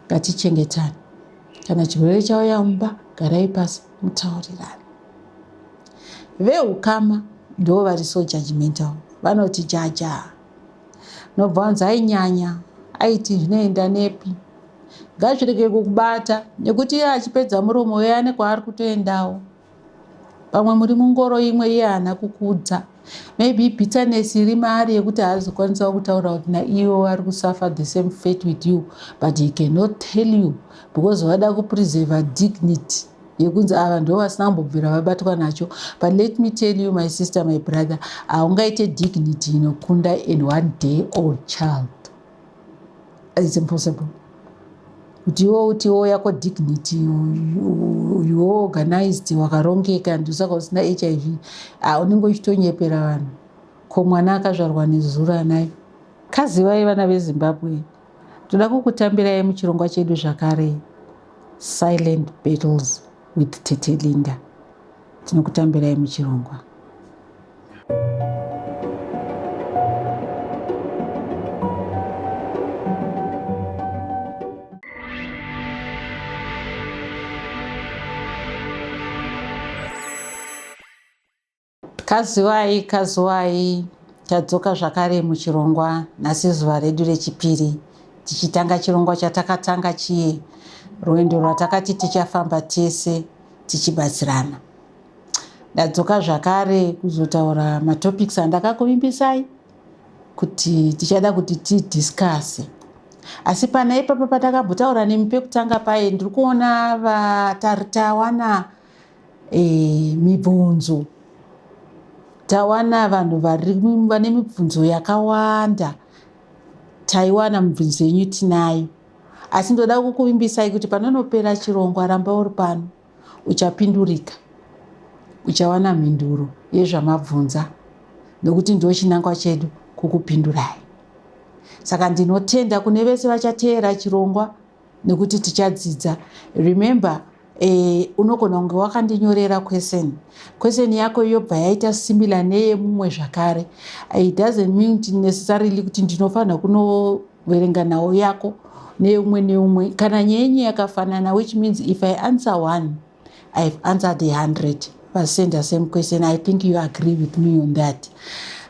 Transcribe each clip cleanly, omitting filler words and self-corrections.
Ngatichengetane. Kana chirwere chauya mumba, garai pasi mutaurirane. Vehukama ndivo vari so judgmental, vanoti jaja. Nobva wanzi ainyanya, aiti zvinoenda nepi. Ngazvirege kukubata nekuti iye achipedza muromo uye ane kwaari kutoendawo. Pamwe muri mungoro imwe iye haana kukuudza. Maybe bitterness iri maari yekuti haazokwanisawo kutaura kuti naiwo ari kusuffer the same fate with you but he cannot tell you because vada kupreserva dignity yekunzi ava ndo vasina kumbobvira vabatwa nacho. But let me tell you my sister, my brother, haungaite dignity inokunda in one day old child. It's impossible. Kuti iwe utiwo yako dignity, you organized, wakarongeka, ndosaka usina HIV. Ah, unenge uchitonyepera vanhu. Ko mwana akazvarwa nezuro anayo. Kazivai vana veZimbabwe, toda kukutambirai muchirongwa chedu zvakare, Silent Battles with Tete Linda. Tinokutambirai muchirongwa. Kaziwai, kaziwai, tadzoka zvakare muchirongwa nhasi zuva redu rechipiri tichitanga chirongwa chatakatanga chiye rwendo rwatakati tichafamba tese tichibatsirana. Ndadzoka zvakare kuzotaura matopics andakakuvimbisai kuti tichada kuti tidiscase. Asi pana ipapa patakambotaura nemi pekutanga paye ndiri kuona vatari tawana mibvunzo. Tawana vanhu vane mibvunzo yakawanda. Taiwana mibvunzo yenyu tinayo. Asi ndoda kukuvimbisai kuti panonopera chirongwa ramba uri pano. Uchapindurika, uchawana mhinduro yezvamabvunza nokuti ndo chinangwa chedu kukupindurai. Saka ndinotenda kune vese vachateera chirongwa nekuti tichadzidza. Remember, unogona kunge wakandinyorera question. Question yako yobva yaita similar neyemumwe zvakare. It doesn't mean necessarily kuti ndinofanira kunoverenga nhau yako neumwe neumwe. Kana nyaya yenyu yakafanana, which means if I answer one, I've answered 100. Vasend the same question. I think you agree with me on that.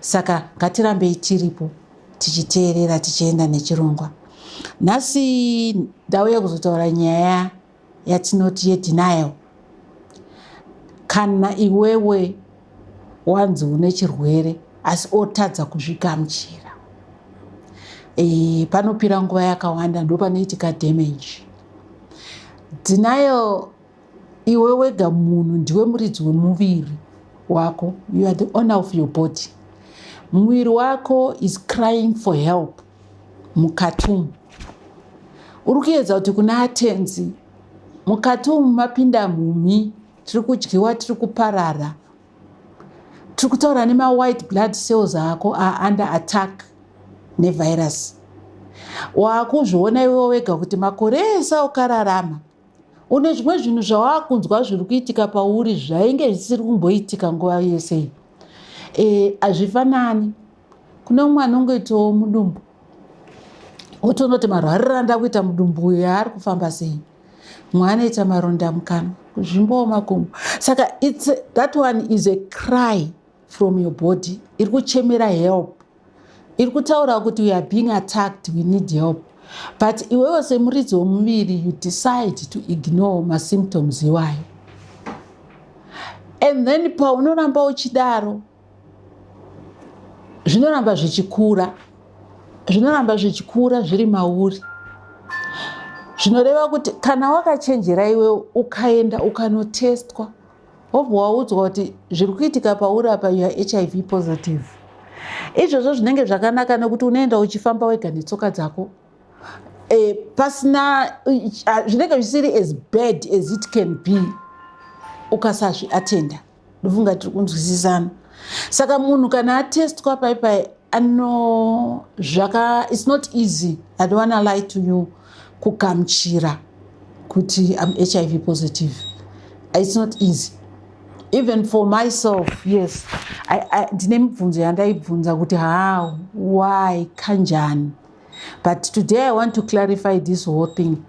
Saka ngatirambei tiripo tichiteerera tichienda nechirongwa. Nhasi ndauya kuzotaura nyaya yatinoti yedenial. Kana iwewe wanzi une chirwere asi otadza kuzvigamuchira, panopira nguva yakawanda ndo panoitika damage. Denial, iwe wega munhu ndiwe muridzi wemuviri wako. You are the owner of your body. Muviri wako is crying for help mukati umu. Uri kuedza kuti kuna atenzi mukati umu mapinda mhumhi, tiri kudyiwa, tiri kuparara. Tiri kutaura nema white blood cells ako are under attack nevirus. Wakuzviona iwe wega kuti makore ese ukararama une zvimwe zvinhu zvawakunzwa zviri kuitika pauri zvainge zvisiri kumboitika nguva yese iyi. Hazvifanani. Kune umwe anongoitawo mudumbu otonoti marwariro anda kuita mudumbu uyu yaari kufamba sei, mumwe anoita maronda mukanwa, kuzvimbawo makumbo. Saka that one is a cry from your body, iri kuchemera help, iri kutaura kuti we are being attacked, we need help. But iwewe semuridzi womuviri, you decide to ignore masymptoms iwayo, and then paunoramba uchidaro zvinoramba zvichikura, zvinoramba zvichikura zviri mauri. Zvinoreva kuti kana wakachenjera iwe ukaenda ukanotestwa, wobva waudzwa kuti zviri kuitika pauri apa, you are HIV positive. Izvozvo zvinenge zvakanaka nekuti unoenda uchifamba wega netsoka dzako. Pasina zvinenge zvisiri as bad as it can be ukasazviatenda. Ndofunga tiri kunzwisisana. Saka munhu kana atestwa paipai ano zvaka, it's not easy, I don't wanna lie to you, kugamuchira kuti I'm HIV positive. It's not easy. Even for myself, yes. Ndine mibvunzo yandaibvunza kuti how, why, kanjani. But today I want to clarify this whole thing.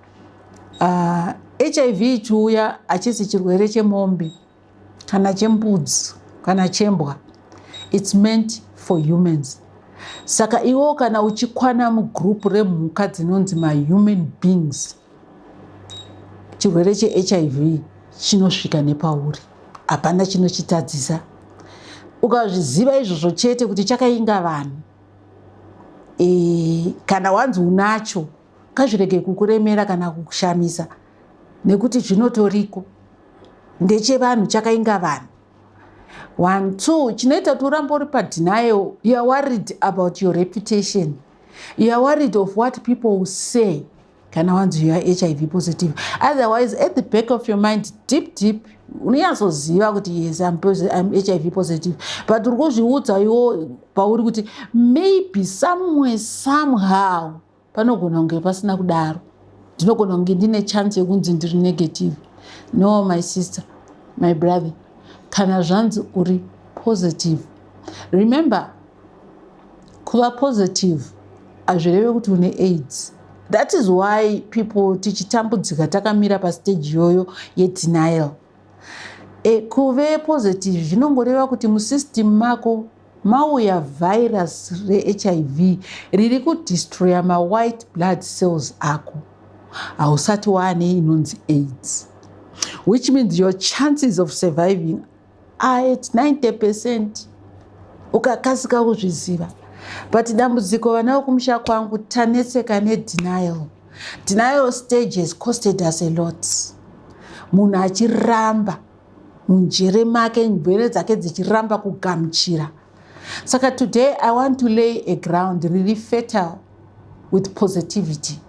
HIV ichiuya, hachisi chirwere chemombe kana chembudzi kana chembwa. It's meant for humans. Saka iwewo kana uchikwana mugroup remhuka dzinonzi mahuman beings, chirwere cheHIV chinosvika nepauri, hapana chinochitadzisa. Ukazviziva izvozvo chete kuti chakainga vanhu, kana wanzi unacho, ngazvirege kukuremera kana kukushamisa, nekuti zvinotoriko, ndechevanhu, chakainga vanhu. One, two, chinoita kuti urambe uri padenial, you are worried about your reputation, you are worried of what people will say kana wanzi you are HIV positive. Otherwise, at the back of your mind, deep deep, unonyatsoziva kuti yes, I'm HIV positive, but uri kuzviudza iwo pauri kuti maybe somewhere, somehow panogona kunge pasina kudaro, ndinogona kunge ndine chance yekunzi ndiri negative. No, my sister, my brother, kana zvanzi uri positive, remember, kuva positive hazvireve kuti une AIDS. That is why people tichitambudzika takamira pastage iyoyo yedenial. Kuve positive zvinongoreva kuti musystem mako mauya virus reHIV riri kudestroya mawhite blood cells ako. Hausati waane inonzi AIDS, which means your chances of surviving are at 90% ukakasika kuzviziva. But dambudziko, vana vekumusha kwangu, tanetseka nedenial. Denial stage has costed us a lot. Munhu achiramba munjere make, njere dzake dzichiramba kugamuchira. Saka today I want to lay a ground riri fertile with positivity,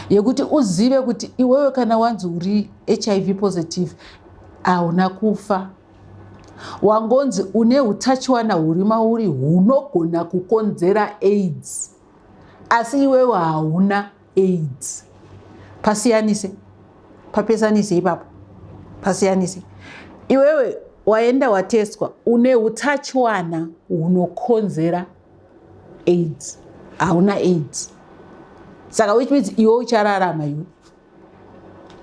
yekuti uzive kuti iwewe kana wanzi uri HIV positive, hauna kufa. Wangonzi une utachiwana huri mauri hunogona kukonzera AIDS, asi iwewe hauna AIDS. Pasiyanise, papesanise ipapo, pasiyanise. Iwewe waenda watestwa, une utachiwana hunokonzera AIDS, hauna AIDS. Saka which means iwe uchararama. Iwe,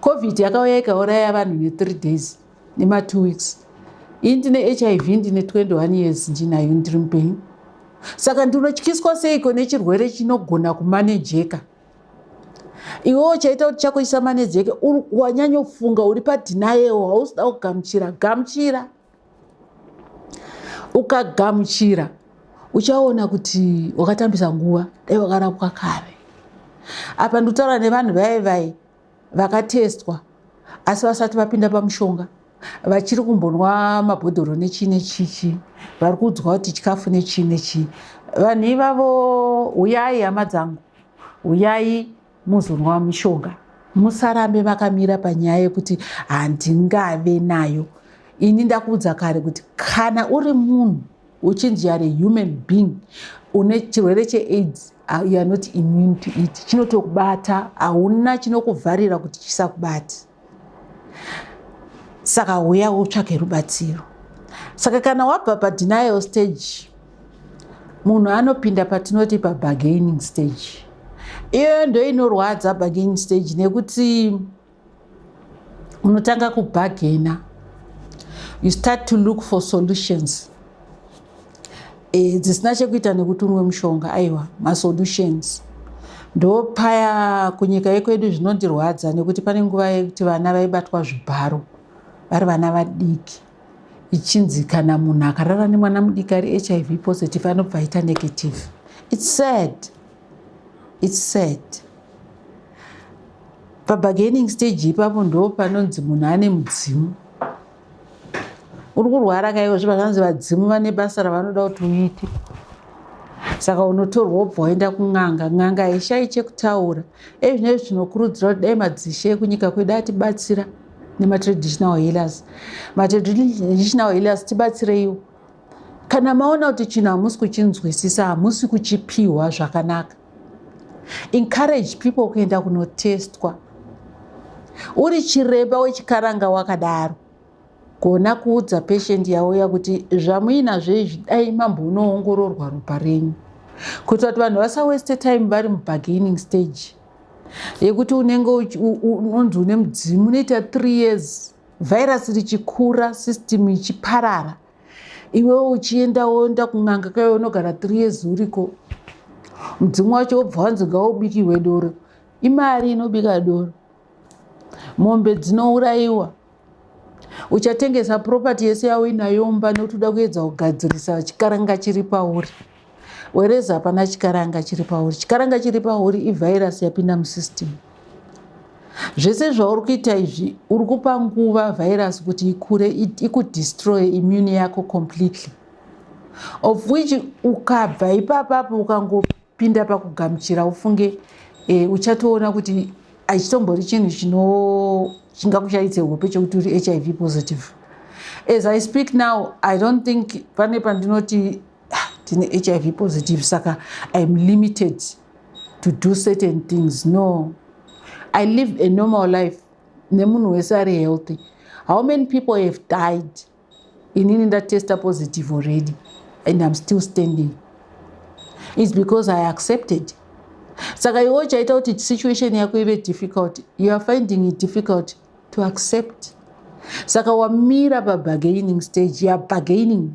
COVID yakauya ikauraya vanhu ne3 days, nema2 weeks. Ini ndine HIV, ndine 21 years ndinayo, ndiri mupenyu. Saka ndinotyiswa seiko nechirwere chinogona kumanejeka? Iwewo chaita kuti chako chisamanejeke, wanyanyofunga, uri padenial, hausida kugamuchira. Gamuchira. Ukagamuchira, uchaona kuti wakatambisa nguva, dai wakarapwa kare. Apa ndikutaura nevanhu vai vai vakatestwa asi vasati vapinda pamushonga, vachiri kumbonwa mabhodhoro nechii nechichi, vari kuudzwa kuti chikafu nechii nechii. Vanhu ivavo, uyai hama dzangu, uyai muzonwa mishonga. Musarambe makamira panyaya yekuti handingave nayo. Ini ndakuudza kare kuti kana uri munhu uchinzi you are a human being, une chirwere cheAIDS, you are not immune to it. Chinotokubata, hauna chinokuvharira kuti chisakubati. Saka uya utsvake rubatsiro. Saka kana wabva padenial stage, munhu anopinda patinoti pabargaining stage. Iyoyo ndo inorwadza, bargaining stage, nekuti unotanga kubargaina, you start to look for solutions dzisina chekuita nekuti unwe mushonga. Aiwa, masolutions ndo paya. Kunyika yekwedu zvinondirwadza nekuti pane nguva yekuti vana vaibatwa zvibharo vari vana vadiki, ichinzi kana munhu akarara nemwana mudiki ari HIV positive, anobva aita negative. It's sad, it's sad. Pabargaining stage ipapo ndo panonzi munhu ane mudzimu. Uri kurwara kaiwo, zviba zvanzi vadzimu vane basa ravanoda kuti uite. Saka unotorwa, wobva waenda kun'anga. N'anga haishayi chekutaura. Ezvinezvi tinokurudzira kuti dai madzishe ekunyika kwedu atibatsira nematraditional healers. Matraditional healers, tibatsireiwo. Kana maona kuti chinhu hamusi kuchinzwisisa, hamusi kuchipiwa zvakanaka, encourage people kuenda kunotestwa. Uri chiremba wechikaranga wakadaro, gona kuudza patient yauya kuti zvamuinazvo izvi, dai mambonoongororwa ropa renyu, kuitira kuti vanhu vasawaste time vari mubargaining stage. Yekuti unenge unonzi une mudzimu, unoita 3 years virus richikura, system ichiparara, iwewe uchienda, woenda kun'anga kaiwe, unogara 3 years uriko. Mudzimu wacho wobva wanzi ngaubikirwe doro. Imari inobika doro, mombe dzinourayiwa, uchatengesa property yese yauinayo mumba nekuti uda kuedza kugadzirisa chikaranga chiri pauri. Whereas hapana chikaranga chiri pauri. Chikaranga chiri pauri ivhairasi yapinda musystem. Zvese zvauri kuita izvi, uri kupa nguva vhairasi kuti ikure, ikudestroy immune yako completely, of which ukabva ipapapo ukangopinda pakugamuchira, ufunge uchatoona kuti hachitombori chinhu chino chingakushaitse hope chekuti uri HIV positive. As I speak now, I don't think pane pandinoti, "Ah, ndine HIV positive, saka I'm limited to do certain things." No, I live a normal life nemunhu wese ari healthy. How many people have died inini ndatesta positive already and I'm still standing? It's because I accepted. Saka iwe uchaita kuti situation yako ive difficult. You are finding it difficult to accept, saka wamira pabargaining stage. You are bargaining.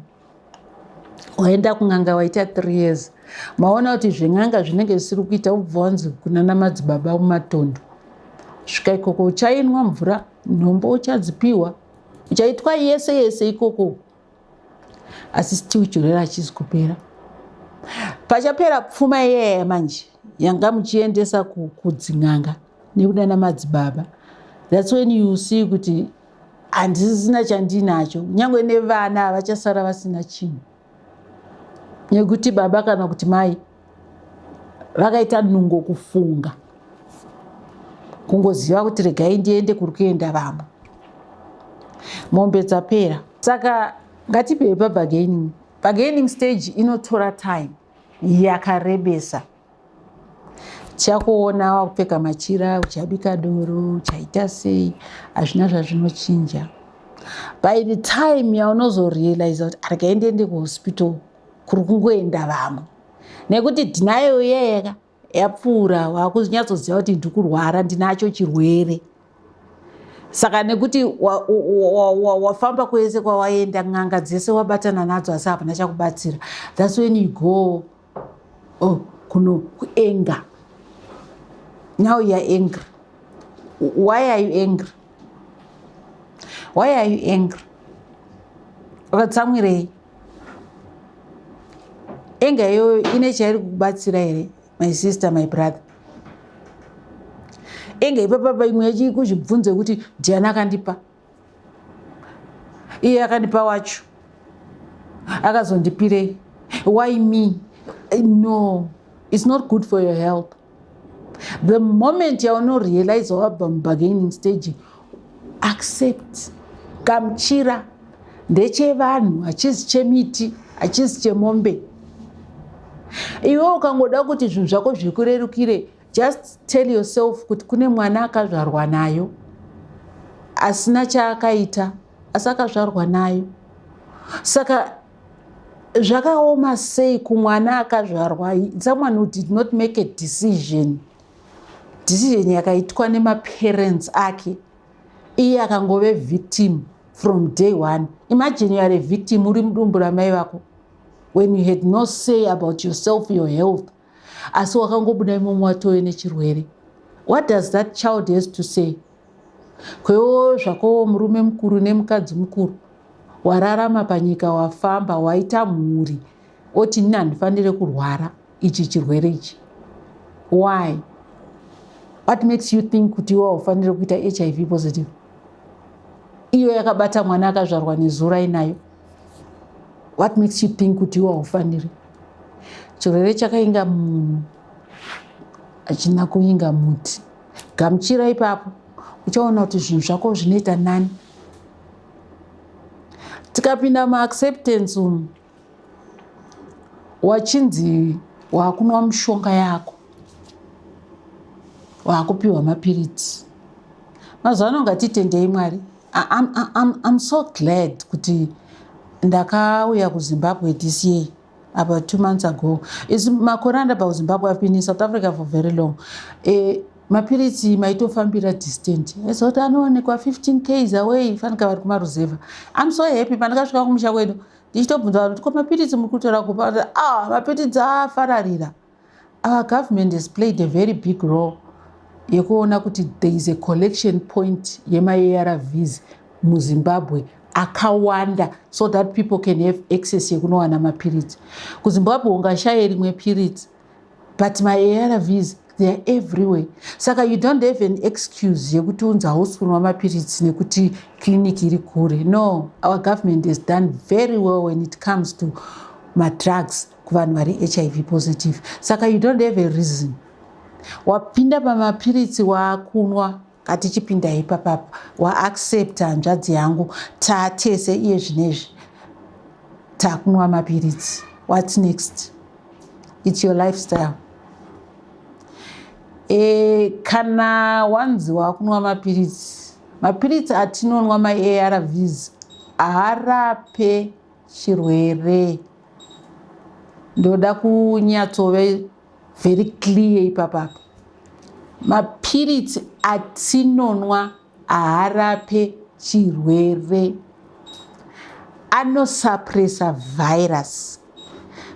Waenda kun'anga, waita 3 years, maona kuti zven'anga zvinenge zvisiri kuita, ubva wanzi kuna namadzibaba mumatondo. Svika ikoko, uchainwa mvura, nhombo uchadzipiwa, uchaitwa yese yese ikoko, asi still chirwere hachisi kupera. Pachapera pfuma iyaya manje yanga muchiendesa kudzin'anga nekuda namadzibaba, that's when you see kuti handisisina chandinacho. Kunyange nevana havachasara vasina chinhu, nekuti baba kana kuti mai vakaita nungo kufunga kungoziva kuti regai ndiende kuri kuenda vamwe, mombe dzapera. Saka ngatibvei pabargaining. Bargaining stage inotora time yakarebesa. Tichakuona wakupfeka machira, uchabika doro, uchaita sei, hazvina zvazvinochinja. By the time yaunozorealiza kuti regai ndiende kuhospital kuri kungoenda vamwe, nekuti denial iyeyeka yapfuura, wakunyatsoziva kuti ndikurwara, ndinacho chirwere. Saka nekuti wafamba kwese kwawaenda, n'anga dzese wabatana nadzo, asi hapana chakubatsira, that's when you go, oh, kuno kuanger. Now you are angry. Why are you angry? Why are you angry? Wakatsamwirei? Anger iyoyo ine chairi kukubatsira here, my sister, my brother? Anger ipapapa imwe yachi kuzvibvunze kuti ndiani akandipa? Iye akandipa wacho akazondipirei? Why me? No, it's not good for your health. The moment yaunorealize wabva mubargaining stage, accept, gamuchira. Ndechevanhu, hachisi chemiti, hachisi chemombe. Iwe ukangoda kuti zvinhu zvako zvikurerukire, just tell yourself kuti kune mwana akazvarwa nayo asina chaakaita, asi akazvarwa nayo. Saka zvakaoma sei kumwana akazvarwa, someone who did not make a decision, decision yakaitwa nemaparents ake, iye akangove victim from day one. Imagine you are a victim uri mudumbu ramai vako, when you had no say about yourself, your health, asi wakangobuda imomo watove nechirwere. What does that child has to say? Kwewo zvako murume mukuru nemukadzi mukuru, wararama panyika, wafamba, waita mhuri, oti nini handifaniri kurwara ichi chirwere ichi. Why? What makes you think kuti iwe haufaniri kuita HIV positive, iyo yakabata mwana akazvarwa nezura inayo? What makes you think kuti iwe haufaniri? Chirwere chakainga munhu, hachina kuinga muti. Gamuchira ipapo, uchaona kuti zvinhu zvako zvinoita nani. Tikapinda muacceptance umu, wachinzi waakunwa mishonga yako, waakupiwa mapiritsi. Mazuva ano ngatitendei Mwari. I'm so glad kuti ndakauya kuZimbabwe this year, about 2 months ago. Is makore andabva kuZimbabwe. I've been in South Africa for very long. Mapiritsi maitofambira distant, aizoti anoonekwa 15 ks away, fanika vari kumaruzevha. I'm so happy pandakasvika kumusha kwedu ndichitobvunza vanhu kuti, "Ko mapiritsi muri kutora kupa?" Ah, mapiritsi afararira. Our government has played a very big role yekuona kuti there is a collection point yemaARVs muZimbabwe akawanda, so that people can have access yekunowana mapiritsi. KuZimbabwe ungashaye rimwe piritsi, but maARVs, they are everywhere. Saka you don't have an excuse yekuti unzi hausi kunwa mapiritsi nekuti clinic iri kure. No, our government has done very well when it comes to madrugs kuvanhu vari HIV positive. Saka you don't have a reason. Wapinda pamapiritsi, waakunwa, katichipinda ipapapa, waaccepta, hanzvadzi yangu, tatese iye zvinezvi takunwa mapiritsi. What's next? It's your lifestyle. Kana wanzi wakunwa mapiritsi, mapiritsi atinonwa, maARVs, haarape chirwere. Ndoda kunyatsove very clear ipapapa. Mapiritsi atinonwa haarape chirwere, anosuppressa virus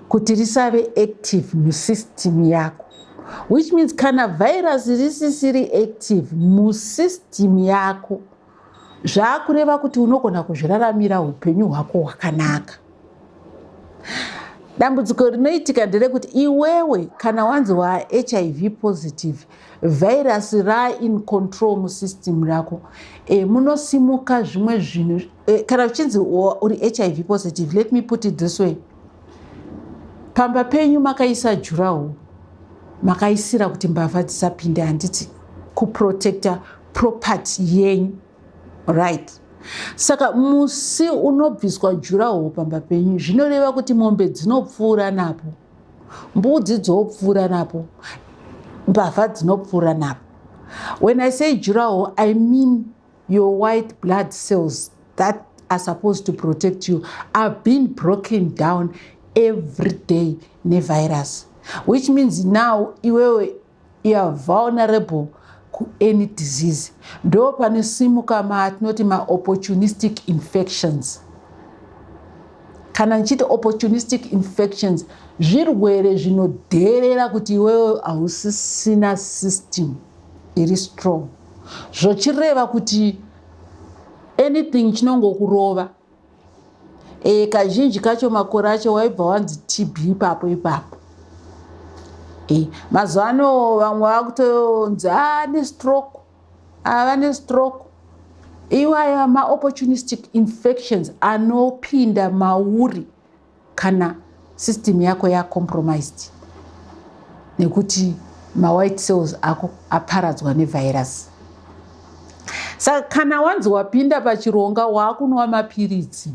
kuti risave active musystem yako, which means kana virus risisiri active musystem yako, zvaakureva kuti unogona kuzviraramira upenyu hwako hwakanaka. Dambudziko rinoitika nderekuti iwewe kana wanzi waHIV positive, virus rain control musystem rako, munosimuka zvimwe zvinhu. Kana uchinzi uri HIV positive, let me put it this way: pamba penyu makaisa durawall, makaisira kuti mbavha dzisapinde, handiti? Kuprotecta property yenyu, right? Saka musi unobviswa durawall pamba penyu, zvinoreva kuti mombe dzinopfuura napo, mbudzi dzopfuura napo, mbavha dzinopfuura napo. When I say durawall, I mean your white blood cells that are supposed to protect you are being broken down every day nevirus, which means now iwewe you are vulnerable kuany disease. Ndo panosimuka matinoti maopportunistic infections. Kana ndichiti opportunistic infections, zvirwere zvinodherera kuti iwewe hausisina system iri strong, zvochireva kuti anything chinongokurova. Kazhinji kacho makore acho waibva wanzi TB ipapo ipapo. Mazuva ano vamwe vakutonzi ane stroke, ava nestroke. Iwaya maopportunistic infections anopinda mauri kana system yako yacompromised nekuti mawhite cells ako aparadzwa nevirus. Saka kana wanzi wapinda pachironga, waakunwa mapiritsi,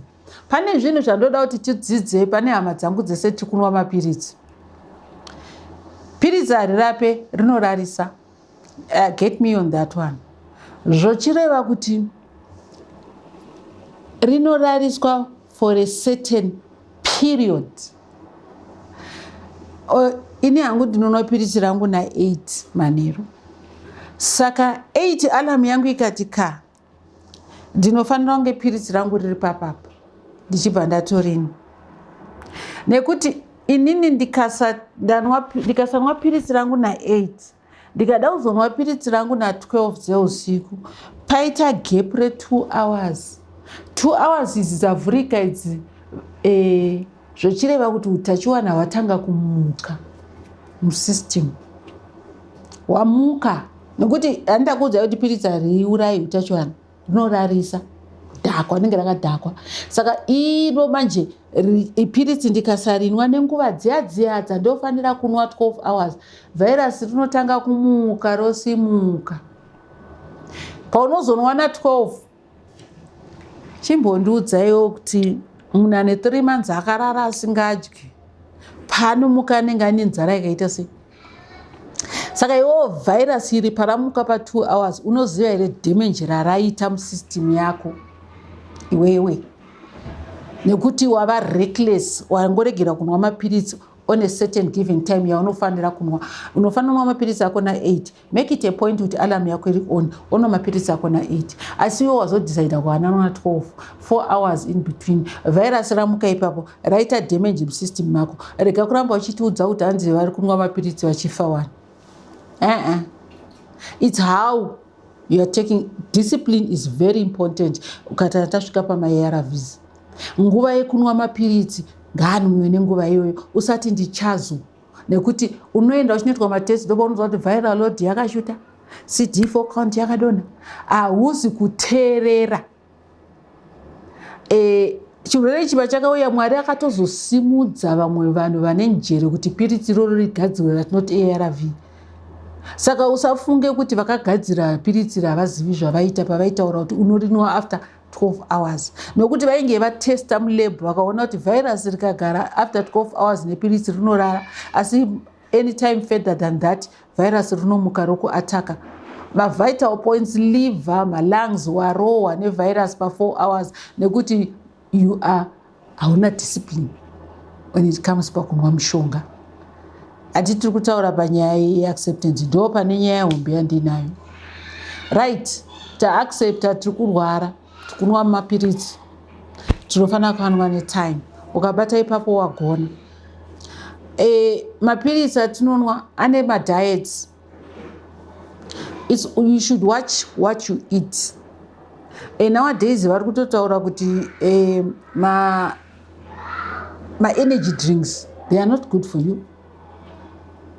pane zvinhu zvandoda kuti tidzidze. Pane hama dzangu dzese tiri kunwa mapiritsi, piritsi harirape, rinorarisa. Get me on that one. Zvochireva kuti rinorariswa for a certain period. Ini hangu ndinonwa piritsi rangu na8 manheru. Saka 8 alarm yangu ikati ka, ndinofanira kunge piritsi rangu riri papapa, ndichibva ndatorini, nekuti inini ndikasanwa piritsi rangu na8, ndikada kuzonwa piritsi rangu na12 dzeusiku, paita gap re2 hours. 2 hours idzi dzavhurika idzi, zvochireva kuti utachiwana hwatanga kumuka musystem, wamuka, nekuti handida kuudza kuti piritsi hariurai utachiwana, rinorarisa dhakwa, rinenge rakadhakwa. Saka iro manje piritsi ndikasarinwa nenguva dziya dziya dzandofanira kunwa, 12 hours, vhairasi rinotanga kumuka, rosimuka. Paunozonwa na12, chimbondiudzaiwo kuti munhu ane 3 months akarara asingadyi, paanomuka anenge ane nzara yakaita sei? Saka iwowo vhairasi iri paramuka pa2 hours, unoziva here damage raraita musystem yako iwewe, nekuti wava reckless, wangoregera kunwa mapiritsi? On a certain given time yaunofanira kunwa, unofanira kunwa mapiritsi ako na8. Make it a point kuti alarm yako iri on, onwa mapiritsi ako na8. Asi iwe wazodecida kuananwa 12, 4 hours in between, virus ramuka ipapo, raita damage musystem mako. Rega kuramba uchitiudza kuti hanzi vari kunwa mapiritsi vachifa wani. Uh-uh. It's how you are taking. Discipline is very important. Ukatana tasvika pamaARVs, nguva yekunwa mapiritsi ngaanwiwe nenguva iyoyo. Usati ndichazo, nekuti unoenda uchinoitwa matest, ndopaunozwa kuti viral load yakashuta, CD4 count yakadonha. Hauzi kuteerera. Chirwere ichi pachakauya, Mwari akatozosimudza vamwe vanhu vane njere kuti piritsi iroro rigadzirwe, ratinoti ARV. Saka usafunge kuti vakagadzira piritsi havazivi zvavaita pavaitaura kuti unorinwa after 12 hours, nokuti vainge vatesta mulab, vakaona kuti virus rikagara after 12 hours nepiritsi rinorara, asi anytime further than that, virus rinomuka rokuataka mavital points, liver, malungs. Warohwa nevirus pa4 hours nekuti you are hauna discipline when it comes pakunwa mushonga. Hati tiri kutaura panyaya yeacceptance, ndo pane nyaya hombe yandinayo. Right, taaccepta tiri kurwara, tikunwa mapiritsi, tinofanira kuanwa netime. Ukabata ipapo, wagona. Mapiritsi atinonwa ane madiets. You should watch what you eat. Nowadays vari kutotaura kuti ma energy drinks, they are not good for you.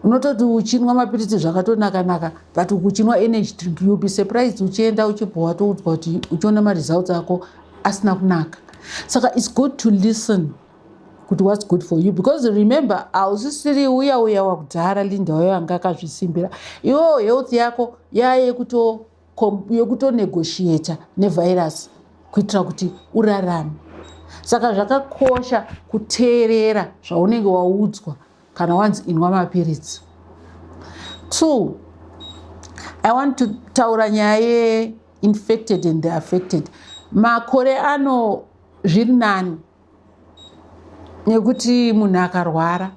Unototi uchinwa mapiritsi zvakatonaka-naka, but uchinwa energy drink, you'll be surprised uchienda uchibva watoudzwa kuti uchiona maresults ako asina kunaka. Saka it's good to listen kuti what's good for you, because remember, hausisiri uya uya wakudhara Linda wayo anga akazvisimbira. Iwewo health yako yekutonegotiata nevirus kuitira kuti urarame. Saka zvakakosha kuteerera zvaunenge waudzwa kana wanzi inwa mapiritsi. Two, I want to taura nyaya yeinfected and the affected. Makore ano zviri nani nekuti munhu akarwara,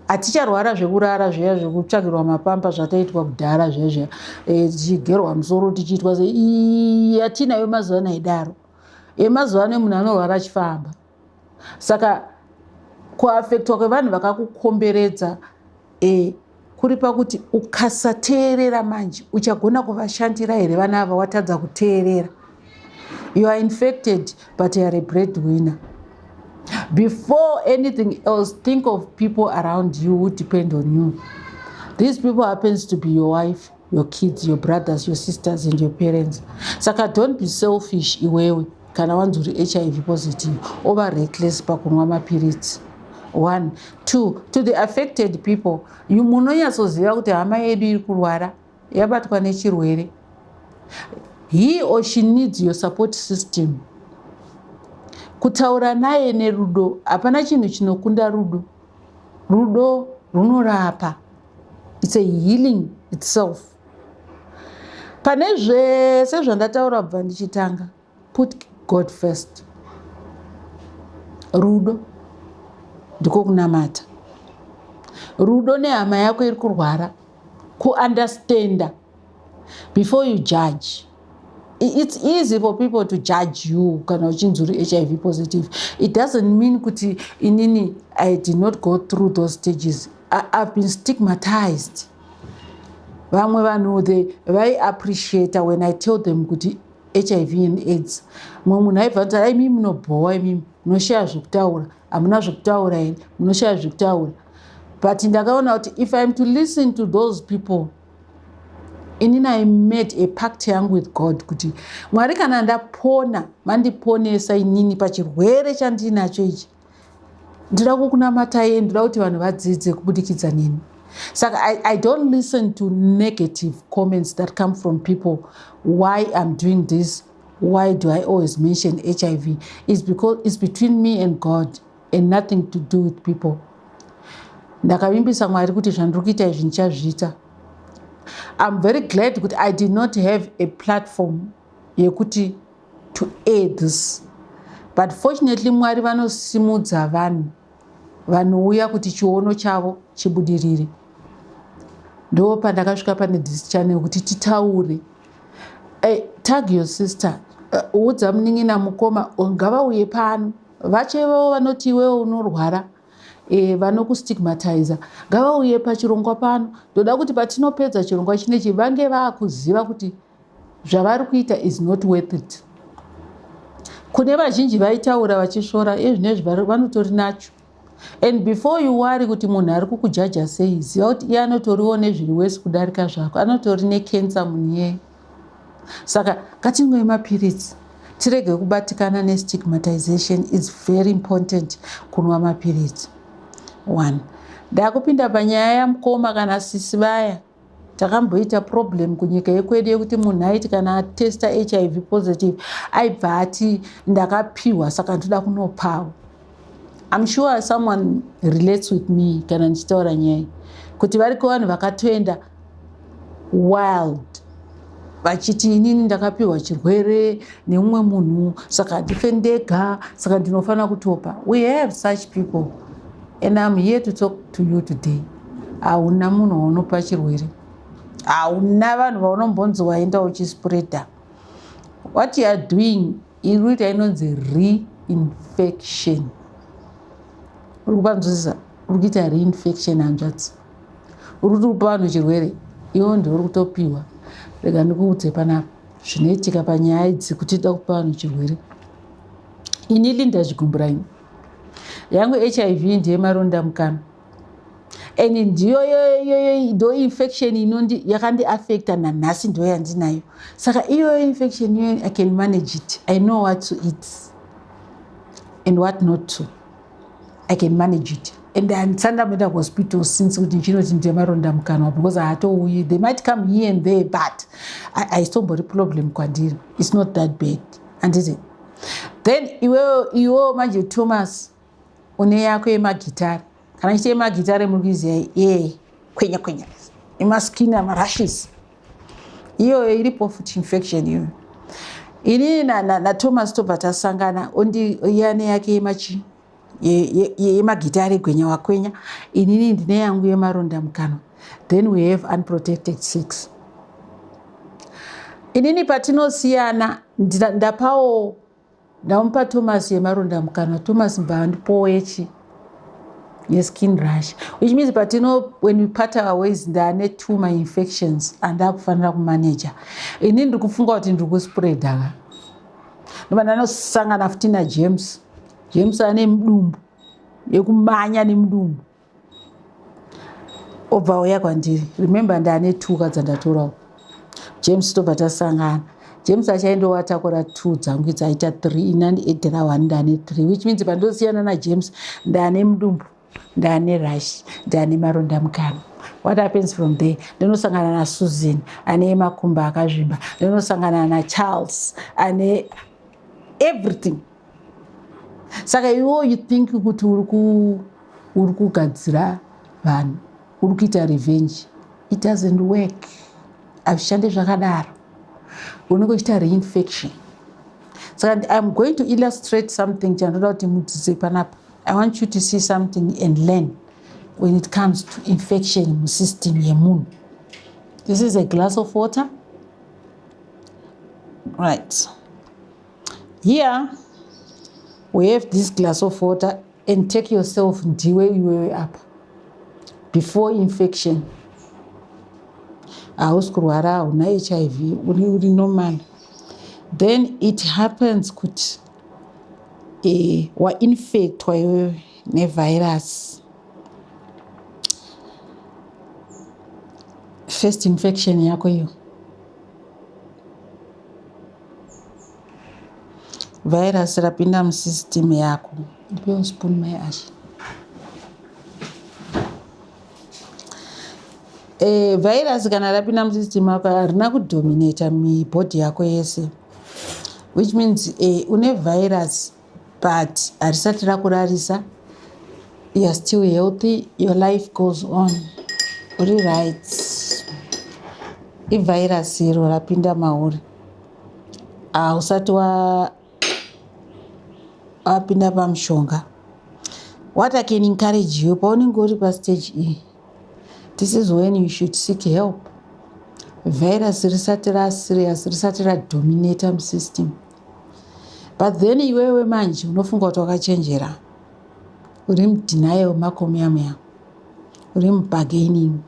haticharwara zvekurara zviya zvekutsvakirwa mapamba zvataitwa kudhara zviya zviya, tichigerwa musoro, tichiitwa se hatinayo mazuva ano aidaro. Emazuva ano munhu anorwara achifamba. Saka kuafektwa kwevanhu vakakukomberedza kuri pakuti ukasateerera manje, uchagona kuvashandira here vana ava watadza kuteerera? You are infected, but you are a bread winner. Before anything else, think of people around you who depend on you. These people happens to be your wife, your kids, your brothers, your sisters and your parents. Saka don't be selfish iwewe. Kana wanzi uri HIV positive, ova reckless pakunwa mapiritsi. One, two, to the affected people, munonyatsoziva kuti hama yedu iri kurwara, yabatwa nechirwere. He or she needs your support system, kutaura naye nerudo. Hapana chinhu chinokunda rudo. Rudo runorapa. It's a healing itself. Pane zvese zvandataura kubva ndichitanga, put God first. Rudo ndiko kunamata, rudo nehama yako iri kurwara, kuunderstanda before you judge. It's easy for people to judge you kana uchinzi uri HIV positive. It doesn't mean kuti inini I did not go through those stages. I've been stigmatized. Vamwe vanhu, they vaiappreciata when I tell them kuti HIV and AIDS. Mumwe munhu aibva kuti, "Ai, mimi munobhowa, imimi munoshaya zvekutaura, hamuna zvekutaura here, munoshaya zvekutaura." But ndakaona kuti if I'm to listen to those people, inini I made a pact yangu with God kuti, "Mwari, kana ndapona, mandiponesa inini pachirwere chandinacho ichi, ndoda kukunamatai, ndoda kuti vanhu vadzidze kubudikidza neni." Saka I don't listen to negative comments that come from people. Why I'm doing this, why do I always mention HIV, is because it's between me and God and nothing to do with people. Ndakavimbisa Mwari kuti zvandiri kuita izvi ndichazviita. I'm very glad kuti I did not have a platform yekuti to air this, but fortunately Mwari vanosimudza vanhu. Vanouya kuti chiono chavo chibudirire. Ndo pandakasvika pane this channel kuti titaure. Hey, tag your sister, udza munin'ina, mukoma, ngavauye pano. Vacho ivavo vanoti iwewe unorwara, vanokustigmatiza, ngavauye pachirongwa pano. Ndoda kuti patinopedza chirongwa chinechi vange vaakuziva kuti zvavari kuita is not worth it. Kune vazhinji vaitaura vachisvora, ezvinezvi vanotori nacho. And before you worry kuti munhu ari kukujaja sei, ziva kuti iye anotoriwo nezviri wesi kudarika zvako, anotori nekensa munhu iyeye. Saka ngatinwei mapiritsi, tirege kubatikana nestigmatization. Is very important kunwa mapiritsi. One, ndakupinda panyaya yamukoma kana sisi vaya. Takamboita problem kunyika yekwedu yekuti munhu aiti kana atesta HIV positive, aibva ati ndakapiwa, saka ndoda kunopawo. I'm sure someone relates with me kana ndichitaura nyaya kuti variko vanhu vakatoenda wild vachiti inini ndakapiwa chirwere nemumwe munhu, saka handife ndega, saka ndinofanira kutopa. We have such people and I'm here to talk to you today. Hauna munhu waunopa chirwere, hauna vanhu vaunombonzi waenda uchispreada. What you are doing, iri kuita inonzi reinfection. Uri kupanzwisisa? Uri kuita reinfection, hanzvadzi. Uri kuti kupa vanhu chirwere, iwo ndiuri kutopiwa. Rega ndikuudze panapa zvinoitika panyaya idzi kuti ida kupa vanhu chirwere. Ini Linda Chigumburaini, yangu HIV ndiye maronda mukanwa and ndiyo ndo infection inondi yakandiafecta nanhasi, ndo yandinayo. Saka iyoyo infection iyoyo, I can manage it. I know what to eat and what not to. I can manage it and handisati ndamboenda kuhospital since kuti ndichinoti ndine maronda mukanwa, because haatouyi. They might come here and there, but haisitombori problem kwandiri. It's not that bad, handiti? Then iwewo, iwewo manje Thomas, une yako yemagitare. Kana chite yemagitare, muri kuiziva ye kwenya kwenya, emaskin, amarashes, iyoyo iripo futi infection iyoyo. Inini naThomas tobva tasangana, iyane yake yemachi yemagitare, gwenya wakwenya, inini ndine yangu yemaronda mukanwa. Then we have unprotected sex. Inini patinosiyana, ndapawo, ndamupa Thomas yemaronda mukanwa, Thomas mbva andipowo yechi yeskin rash, which means patino, when we part our ways, ndane two my infections andakufanira kumanaja. Ini ndiri kufunga kuti ndiri kuspreada ka. Ndobva ndanosangana futi naJames. James ane mudumbu yekumanya nemudumbu, obva uya kwandiri. Remember, ndane tuka dzandatorawo. James tobva tasangana. James achaendowatakura two dzangu idzi, aita three. Ina ndiedhera one, ndane three, which means pandosiyana naJames, ndane mudumbu, ndane rash, ndane maronda mukanwa. What happens from there? Ndinosangana naSusan ane makumbo akazvimba, ndinosangana naCharles ane everything. Saka iwo you think kuti uri kugadzira vanhu, uri kuita revenge. It doesn't work, hazvishande zvakadaro. Unenge uchiita reinfection. Saka I'm going to illustrate something chandoda kuti mudzidze panapa. I want you to see something and learn when it comes to infection musystem yemunhu. This is a glass of water. Right here we have this glass of water, and take yourself, ndiwe iwewe apa before infection. Hausi kurwara, hauna HIV, uri normal. Then it happens kuti wainfectwa iwewe nevirus. First infection yako iyo, virus rapinda musystem yako. Ndipewo spoon, mai Ashe. Virus kana rapinda musystem yako, harina kudominata mibhodhi yako yese, which means une virus but harisati rakurarisa. You are still healthy, your life goes on, uri right. Ivirus iro rapinda mauri, hausati wapinda pamushonga. What I can encourage you paunenge uri pastage iyi, this is when you should seek help. Virus risati raserious, risati radominata musystem. But then iwewe manje unofunga kuti wakachenjera, uri mudenial mako muya muya, uri mubargaining,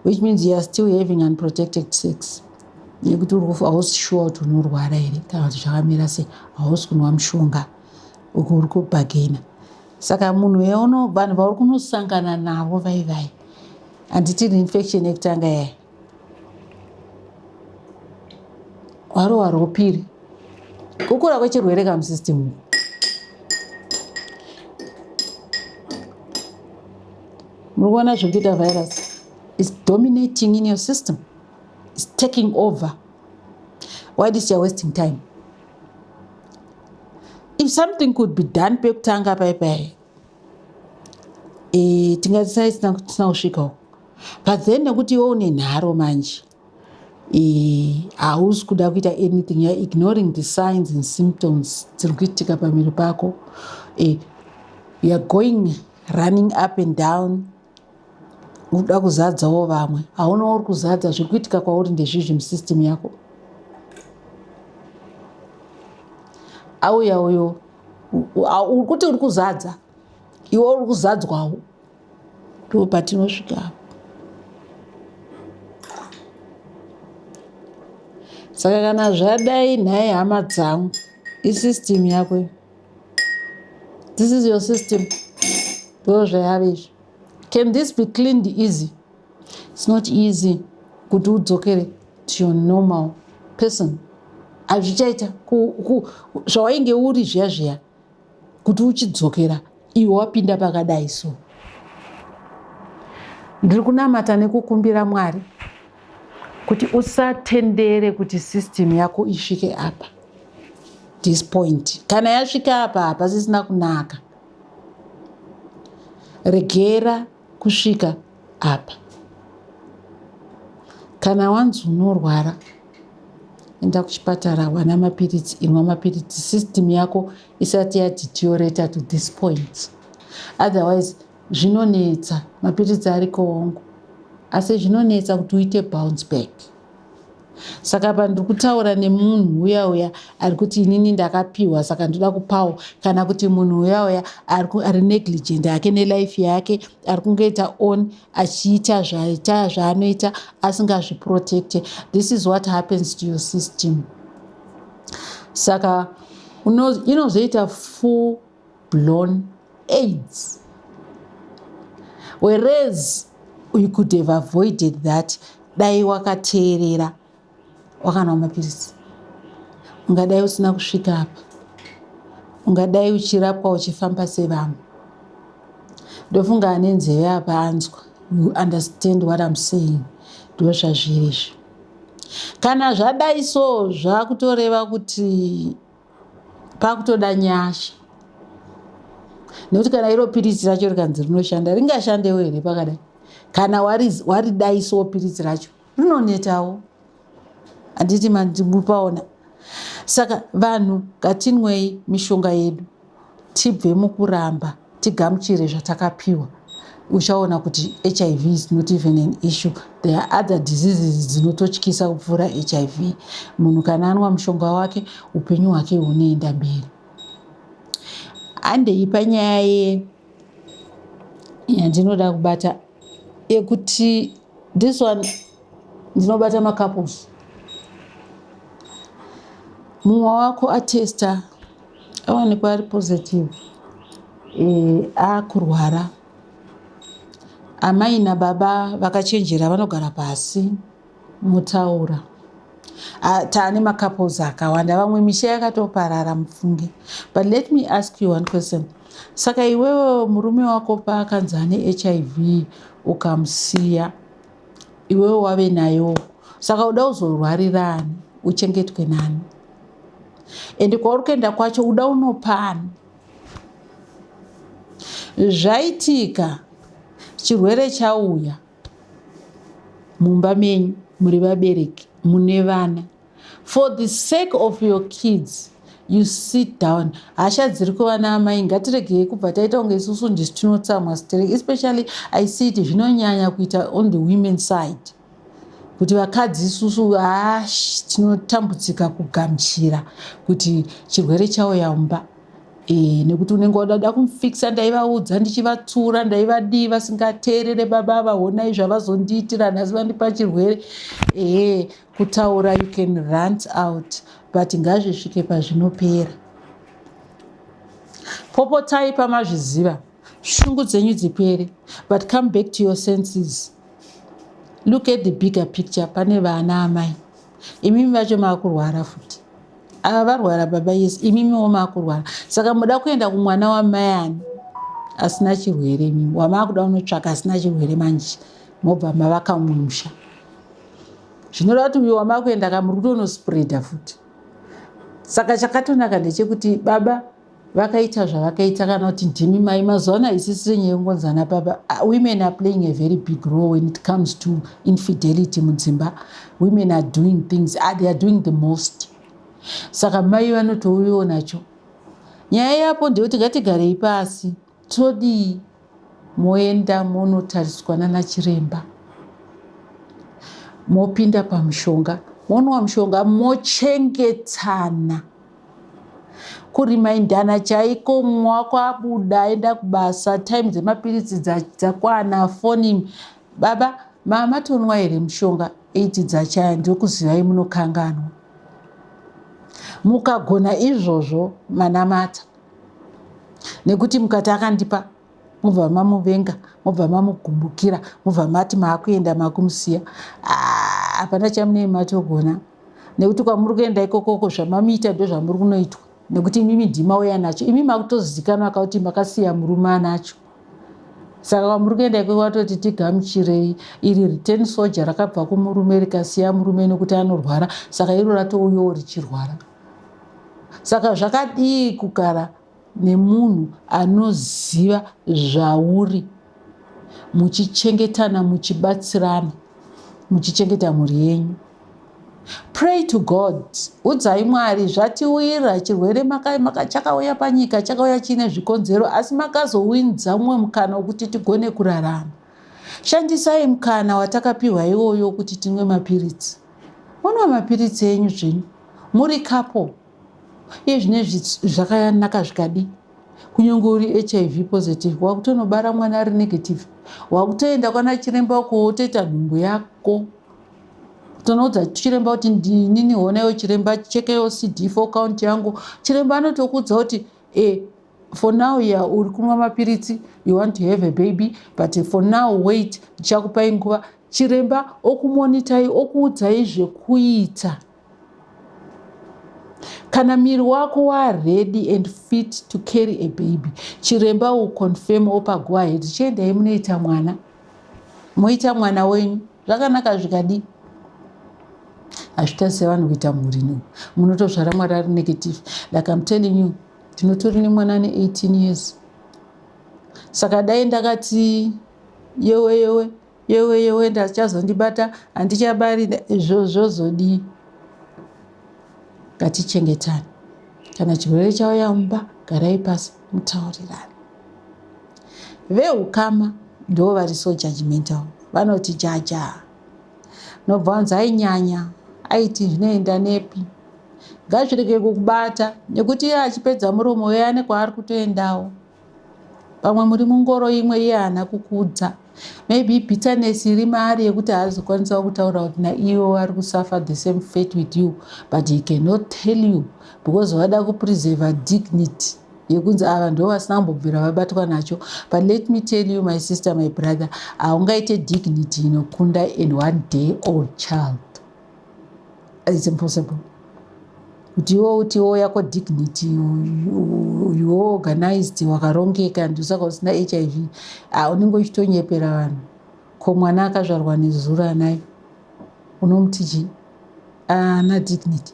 which means you are still having unprotected sex, nekuti hausi sure kuti unorwara here kana kuti zvakamira sei, hausi kunwa mushonga, uku uri kubargaina. Saka munhu yauno vanhu vauri kunosangana navo vai vai, handiti infection yekutanga yaya warowa rwopiri, kukura kwechirwere kamusystem. Muri kuona zviri kuita virus is dominating in your system, is taking over. Why this you are wasting time? If something could be done pekutanga paipai, tingatisai tisina kusvikawo. But then nekuti iwe une nharo manje, hausi kuda kuita anything, you are ignoring the signs and symptoms dziri kuitika pamiri pako. You are going running up and down, uda kuzadzawo vamwe, hauna uri kuzadza. Zviri kuitika kwauri ndezvizvi musystem yako. Auya uyo uri kuti uri kuzadza, iwe uri kuzadzwawo. Ndo patinosvika apo. Saka kana zvadai nhai hama dzangu, isystem yako, this is your system, ndo zvayave izvi. Can this be cleaned easy? It's not easy kuti udzokere to your normal person. Hazvichaita zvawainge uri zviya zviya kuti uchidzokera iwe wapinda pakadai. So ndiri kunamata nekukumbira Mwari kuti usatendere kuti system yako isvike apa this point. Kana yasvika apa, hapasisina kunaka. Regera kusvika apa. Kana wanzi unorwara, enda kuchipatara, wana mapiritsi, inwa mapiritsi system yako isati yadeteriorata to this point. Otherwise zvinonetsa. Mapiritsi ariko hongu, asi zvinonetsa kuti uite bounce back. Saka pandiri kutaura nemunhu uya uya ari kuti inini ndakapiwa saka ndoda kupawo, kana kuti munhu uya uya ari negligent hake nelife yake, ari kungoita on achiita zvaita zvaanoita asingazviprotecte, this is what happens to your system. Saka inozoita full blown AIDS, whereas you could have avoided that dai wakateerera, wakanwa mapiritsi. Ungadai usina kusvika apa, ungadai uchirapwa uchifamba sevamwe. Ndofunga ane nzeve apa anzwa, you understand what I'm saying. Ndo zvazviri izvi. Kana zvadai so, zvakutoreva kuti pakutoda nyasha, nekuti kana iro piritsi racho rikanzi rinoshanda, ringashandewo here pakadai? Kana waridai so piritsi racho rinonetawo, handiti mandimupaona? Saka vanhu ngatinwei mishonga yedu, tibve mukuramba, tigamuchire zvatakapiwa. Uchaona kuti HIV is not even an issue. There are other diseases dzinototyisa kupfuura HIV. Munhu kana anwa mushonga wake, upenyu hwake hunoenda mberi. Handei panyaya ye yandinoda kubata yekuti this one ndinobata macouples. Mumwe wako atesta, awanikwa ari positive, akurwara. Amai nababa vakachenjera vanogara pasi mutaura. Taane macouples akawanda, vamwe misha yakatoparara mufunge. But let me ask you one question. Saka iwewe murume wako paakanzi ane HIV, ukamusiya, iwewe wave nayo, saka uda uzorwarirani, uchengetwe nani? Ende kwauri kuenda kwacho uda unopani? Zvaitika, chirwere chauya mumba menyu, muri vabereki mune vana. For the sake of your kids, You sit down. Hasha dziri kuvana amai, ngatiregei kubva taita kunge isusu ndisu tinotsamwa stereki. Especially I see it zvinonyanya kuita on the women side, kuti vakadzi isusu hash tinotambudzika kugamuchira kuti chirwere chauya mumba, nekuti unenge wadada kumufikisa. Ndaivaudza, ndichivatsura, ndaivadii, vasingateerere. Baba vaonai zvavazondiitira nhasi, vandipa chirwere. Kutaura, you can rant out, but ngazvisvike pazvinopera. Popotai pamazviziva, shungu dzenyu dzipere, but come back to your senses. Look at the bigger picture. Pane vana amai, imimi vacho maakurwara futi. Ava varwara baba, yes, imimiwo maakurwara. Saka muda kuenda kumwana wamai ani asina chirwere? Imimi wamaakuda unotsvaka asina chirwere manje, mobva mavaka mumwe musha. Zvinoreva kuti uyo wamaakuenda kamuri kutonospreada futi. Saka chakatonaka ndechekuti baba vakaita zvavakaita, kana kuti ndimi mai. Mazuva ano haisisiri nyaya yekungonzana baba. Women are playing a very big role when it comes to infidelity mudzimba. Women are doing things, they are doing the most. Saka mai vanotouyiwo nacho. Nyaya yapo ndeyekuti ngatigarei pasi, todii? Moenda monotariswa nana chiremba, mopinda pamushonga, monwa mushonga, mochengetana, kurimaindana chaiko. Mumwe wako abuda aenda kubasa, time dzemapiritsi dzakwana, foni, "Baba, mamatonwa here mushonga? 8 dzachaya." Ndokuzivai munokanganwa. Mukagona izvozvo, manamata, nekuti mukati akandipa, mubva mamuvenga, mubva mamugumbukira, mubva mati maakuenda, makumusiya, ah, hapana chamunei matogona, nekuti kwamuri kuenda ikokoko zvamamuita ndo zvamuri kunoitwa, nekuti imimi ndimauya nacho. Imi makutozikanwa kauti makasiya murume anacho. Saka kwamuri kuenda ikoko vatoti, "Tigamuchirei, iri return soldier rakabva kumurume, rikasiya murume nekuti anorwara." Saka iro ratouyawo richirwara. Saka zvakadii kugara nemunhu anoziva zvauri, muchichengetana, muchibatsirana, muchichengeta mhuri yenyu? Pray to God, udzai Mwari zvatiwira. Chirwere chakauya panyika, chakauya chiine zvikonzero, asi makazowinza mumwe mukana wekuti tigone kurarama. Shandisai mukana watakapiwa iwoyo kuti tinwe mapiritsi. Munwa mapiritsi enyu zvenyu muri couple. Iye zvinezvi zvakanaka zvikadii? Kunyange uri HIV positive, wakutonobara mwana ari negative. Wakutoenda kwana chiremba uko, wotoita nhumbu yako. Tonoudza chiremba kuti, "Ndinini, honaiwo chiremba, chekewo CD4 count yangu." Chiremba anotokuudza kuti, for now ya uri kunwa mapiritsi, you want to have a baby, but for now wait, ndichakupai nguva." Chiremba okumonitai, okuudzai zvekuita kana miri wako waready and fit to carry a baby. Chiremba uconfirm, opa go ahead, chiendai munoita mwana, moita mwana wenyu zvakanaka zvikadii? Hazvita sevanhu kuita mhuri no munotozvara mwana ari negative. Like I'm telling you, ndinotori nemwana ane 18 years. Saka dai ndakati yewe, yewe, yewe, yewe, ndachazondibata, handichabari, zvozodii? Ngatichengetane. Kana chirwere chauya mumba, garai pasi mutaurirane. Veukama ndo vari so judgmental, vanoti jaja, nobva wanzi ainyanya, aiti zvinoenda nepi. Ngazvirege kukubata, nekuti iye achipedza muromo uye ane kwaari kutoendawo. Pamwe muri mungoro imwe, iye haana kukudza. Maybe bitterness iri maari yekuti haazokwanisa kutaura kuti naiwo ari kusuffer the same fate with you, but he cannot tell you because vada kupreserva dignity yekunzi ava ndo vasina kumbobvira vabatwa nacho. But let me tell you, my sister, my brother, haungaite dignity inokunda an one day old child. It's impossible kuti iwo utiwo yako dignity, you organized, wakarongeka, ndosaka usina HIV. Unenge uchitonyepera vanhu. Ko mwana akazvarwa nezuro anayo, unomuti chii? Ana dignity.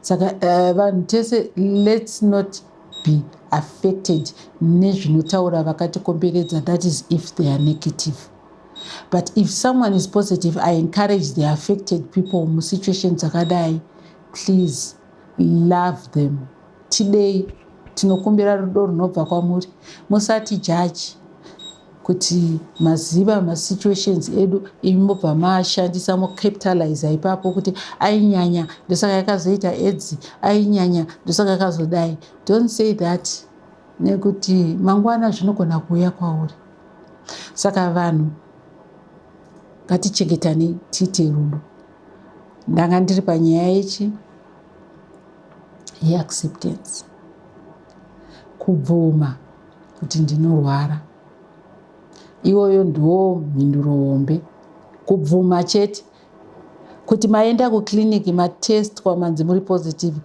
Saka vanhu tese, let's not be affected nezvinotaura vakatikomberedza. That is if they are negative, but if someone is positive, I encourage the affected people musituation dzakadai, please Love them. Tidei, tinokumbira rudo runobva kwamuri. Musati jaji kuti maziva masituations edu, imi mobva maashandisa, mocapitaliza ipapo kuti ainyanya, ndosaka yakazoita AIDS, ainyanya, ndosaka akazodai. Don't say that, nekuti mangwana zvinogona kuuya kwauri. Saka vanhu, ngatichengetanei, tiite rudo. Ndanga ndiri panyaya yechi yeacceptance, kubvuma kuti ndinorwara. Iyoyo ndiwo mhinduro hombe, kubvuma chete kuti maenda kukliniki, matestwa, manzi muri positive.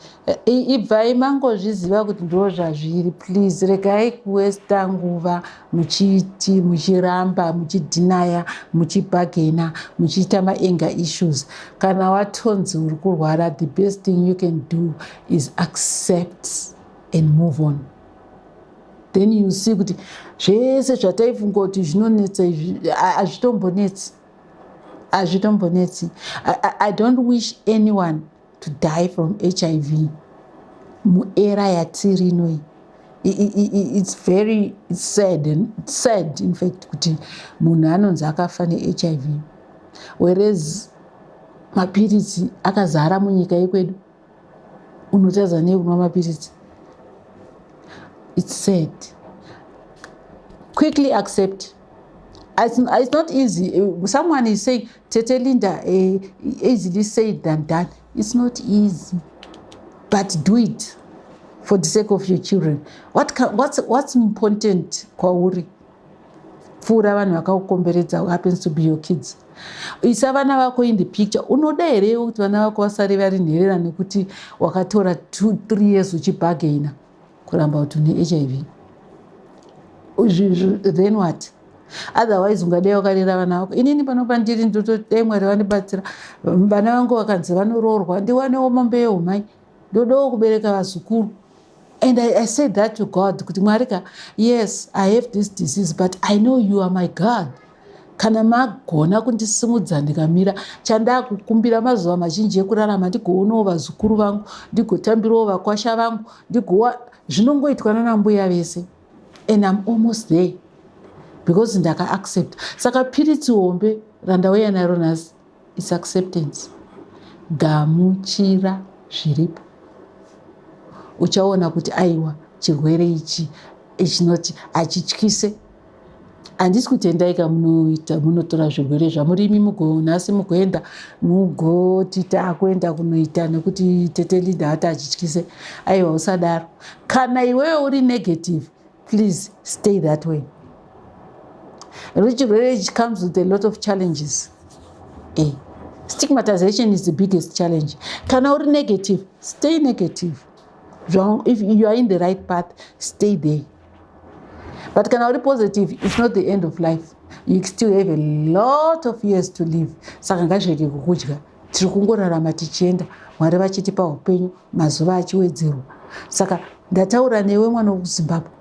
Ibvai mangozviziva kuti ndo zvazviri. Please, regai kuwesta nguva muchiti, muchiramba, muchidhinaya, muchibargaina, muchiita maanger issues. Kana watonzi uri kurwara, the best thing you can do is accept and move on. Then you see kuti zvese zvataifunga kuti zvinonetsa izvi hazvitombonetsi, hazvitombonetsi. I don't wish anyone to die from HIV muera yatiri inoi. It's very sad and sad, in fact, kuti munhu anonzi akafa neHIV, whereas mapiritsi akazara munyika yekwedu. Unotadza nei kunwa mapiritsi? It's sad. Quickly accept. It's not easy. Someone is saying, "Tete Linda, easily said than done." It's not easy, but do it for the sake of your children. What's important kwauri pfuura vanhu vakakukomberedza happens to be your kids. Isa vana vako in the picture. Unoda here kuti vana vako vasare vari nherera nekuti wakatora 2 3 years uchibargaina kuramba kuti une HIV? Then what? Otherwise ungadai wakarera vana vako. Inini pano pandiri, ndotodai Mwari vandibatsira, vana vangu vakanzi vanoroorwa, ndiwanewo mombe yehumai. Ndodawo kubereka vazukuru. And I said that to God kuti, "Mwari ka, yes, I have this disease, but I know you are my God. Kana magona kundisimudza ndikamira, chandakukumbira mazuva mazhinji ekurarama, ndigoonawo vazukuru vangu, ndigotambirawo vakwasha vangu, ndigowa zvinongoitwa nanambuya vese." And I'm almost there because ndakaaccept. Saka piritsi hombe randauya naro nhasi is acceptance. Gamuchira zviripo, uchaona kuti aiwa, chirwere ichi ichinoti hachityise. Handisi kutendaika munoita munotora zvirwere zvamurimi, mugonhasi mugoenda mugoti taakuenda kunoita nekuti Tete Linda ati achityise. Aiwa, usadaro. Kana iwewe uri negative, please stay that way, nekuti chirwere ichi comes with a lot of challenges. Stigmatization is the biggest challenge. Kana uri negative, stay negative. If you are in the right path, stay there. But kana uri positive, it's not the end of life. You still have a lot of years to live. Saka ngazvirege kukudya. Tiri kungorarama tichienda, Mwari vachitipa upenyu, mazuva achiwedzerwa. Saka ndataura newe, mwana wekuZimbabwe,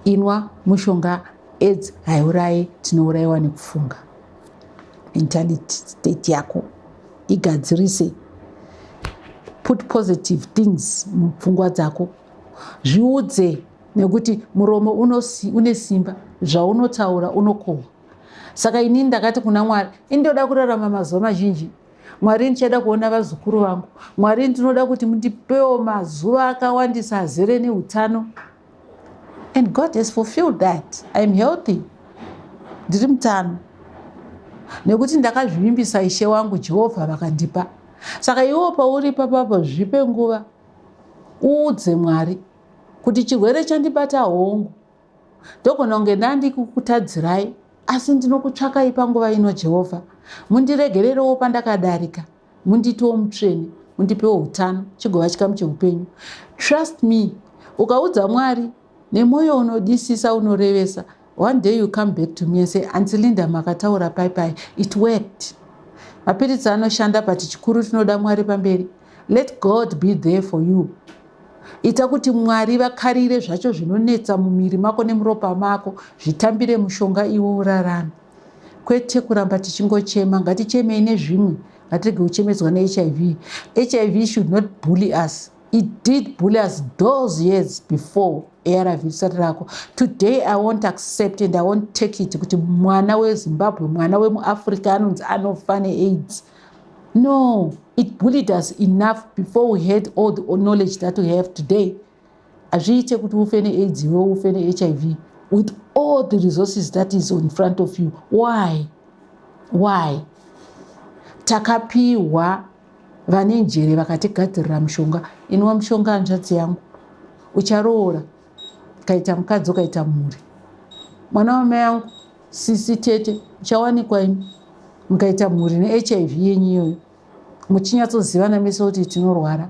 inwa mushonga. AIDS haiurayi, tinourayiwa nekufunga. Mentality state yako igadzirise. Put positive things mupfungwa dzako. Zviudze, nekuti muromo une simba. Zvaunotaura unokohwa. Saka inini ndakati kuna Mwari, indoda kurarama mazuva mazhinji. Mwari, ndichada kuona vazukuru vangu. Mwari, ndinoda kuti mundipewo mazuva akawandisa azere neutano. And God has fulfilled that. I am healthy, ndiri mutano, nekuti ndakazvivimbisa Ishe wangu Jehovha, vakandipa. Saka iwo pauri papapo, zvipe nguva, uudze Mwari kuti chirwere chandibata, hongu, ndogona kunge ndandikukutadzirai, asi ndinokutsvakai panguva ino. Jehovha, mundiregererewo pandakadarika, munditiwo mutsvene, mundipewo utano, chigova chikamu cheupenyu. Trust me, ukaudza Mwari nemwoyo unodisisa, unorevesa, one day you come back to me and say, "Auntie Linda, makataura pai pai, it worked." Mapiritsi anoshanda, but chikuru tinoda Mwari pamberi. Let God be there for you. Ita kuti Mwari vakarire zvacho zvinonetsa mumiri mako nemuropa mako, zvitambire mushonga, iwe urarame, kwete kuramba tichingochema. Ngatichemei nezvimwe. Ngatirege kuchemedzwa neHIV. HIV should not bully us. It did bully us those years before ARV risati rako. Today I won't accept and I won't take it kuti mwana weZimbabwe, mwana wemuAfrica anonzi anofa neAIDS. No, it bullied us enough before we had all the knowledge that we have today. Hazviite kuti ufe neAIDS, iwe ufe neHIV with all the resources that is in front of you. Why? Why? Takapiwa vane njere vakatigadzirira mushonga. Inwa mushonga, hanzvadzi yangu. Ucharoora, ukaita mukadzi, ukaita mhuri, mwana wamai yangu, sisi, tete, uchawanikwa imi mukaita mhuri neHIV yenyu iyoyo, muchinyatsozivana mese kuti tinorwara.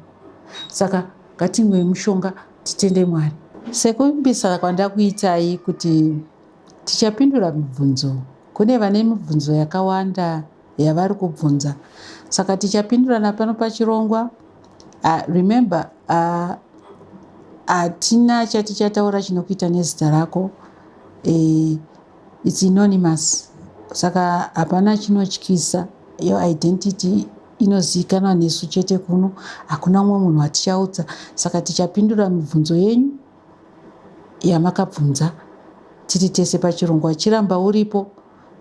Saka ngatimwei mushonga, titende Mwari. Sekuvimbisa kwandakuitai kuti tichapindura mibvunzo, kune vane mibvunzo yakawanda yavari kubvunza, saka tichapindurana pano pachirongwa. Remember, hatina chatichataura chinokuita nezita rako. It's anonymous, saka hapana chinotyisa. Your identity inozivikanwa nesu chete kuno, hakuna mumwe munhu watichaudza. Saka tichapindura mibvunzo yenyu yamakabvunza tiri tese pachirongwa. Chiramba uripo.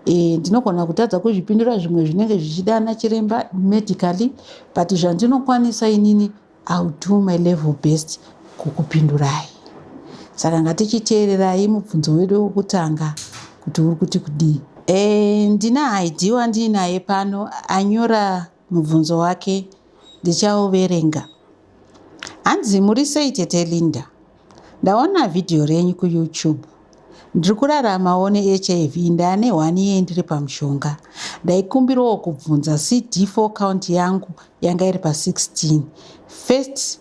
Ndinogona kutadza kuzvipindura zvimwe zvinenge zvichida ana chiremba medically, but zvandinokwanisa inini, I will do my level best kukupindurai. Saka ngatichiteererai mubvunzo wedu wekutanga kuti uri kuti kudii. Ndina Haidi wandiinaye pano anyora mubvunzo wake, ndichauverenga. Hanzi, "Muri sei tete Linda? Ndaona vhidhiyo renyu kuYouTube. Ndiri kuraramawo neHIV, ndaane 1 year ndiri pamushonga. Ndaikumbirawo kubvunza, CD4 count yangu yanga iri pa16 first,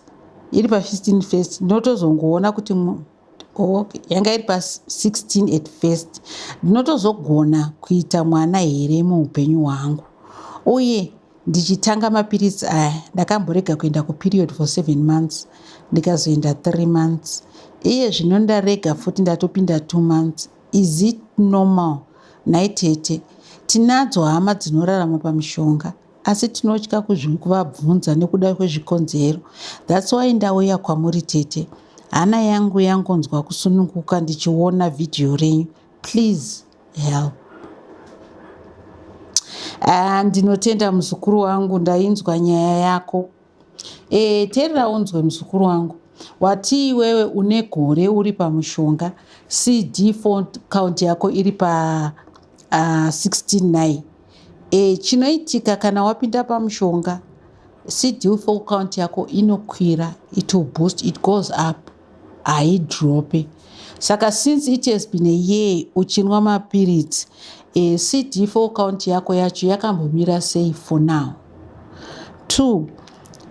iri pa15 first, ndinotozongoona kuti, okay, yanga iri pa16 at first. Ndinotozogona kuita mwana here muupenyu hwangu? Uye ndichitanga mapiritsi aya ndakamborega kuenda kuperiod for 7 months, ndikazoenda 3 months. Iye zvino ndarega futi, ndatopinda 2 months. Is it normal nhai tete? Tinadzo hama dzinorarama pamishonga, asi tinotya kuvabvunza nekuda kwezvikonzero. That's why ndauya kwamuri tete. Hana yangu yangonzwa kusununguka ndichiona vhidhiyo renyu. Please help." Ah, ndinotenda muzukuru wangu, ndainzwa nyaya yako. Teerera unzwe, muzukuru wangu. Wati iwewe une gore uri pamushonga, CD4 count yako iri pa 169. Chinoitika kana wapinda pamushonga, CD4 count yako inokwira, it will boost, it goes up, haidrope. Saka since it has been a year uchinwa mapiritsi, CD4 count yako yacho yakambomira sei for now? Two,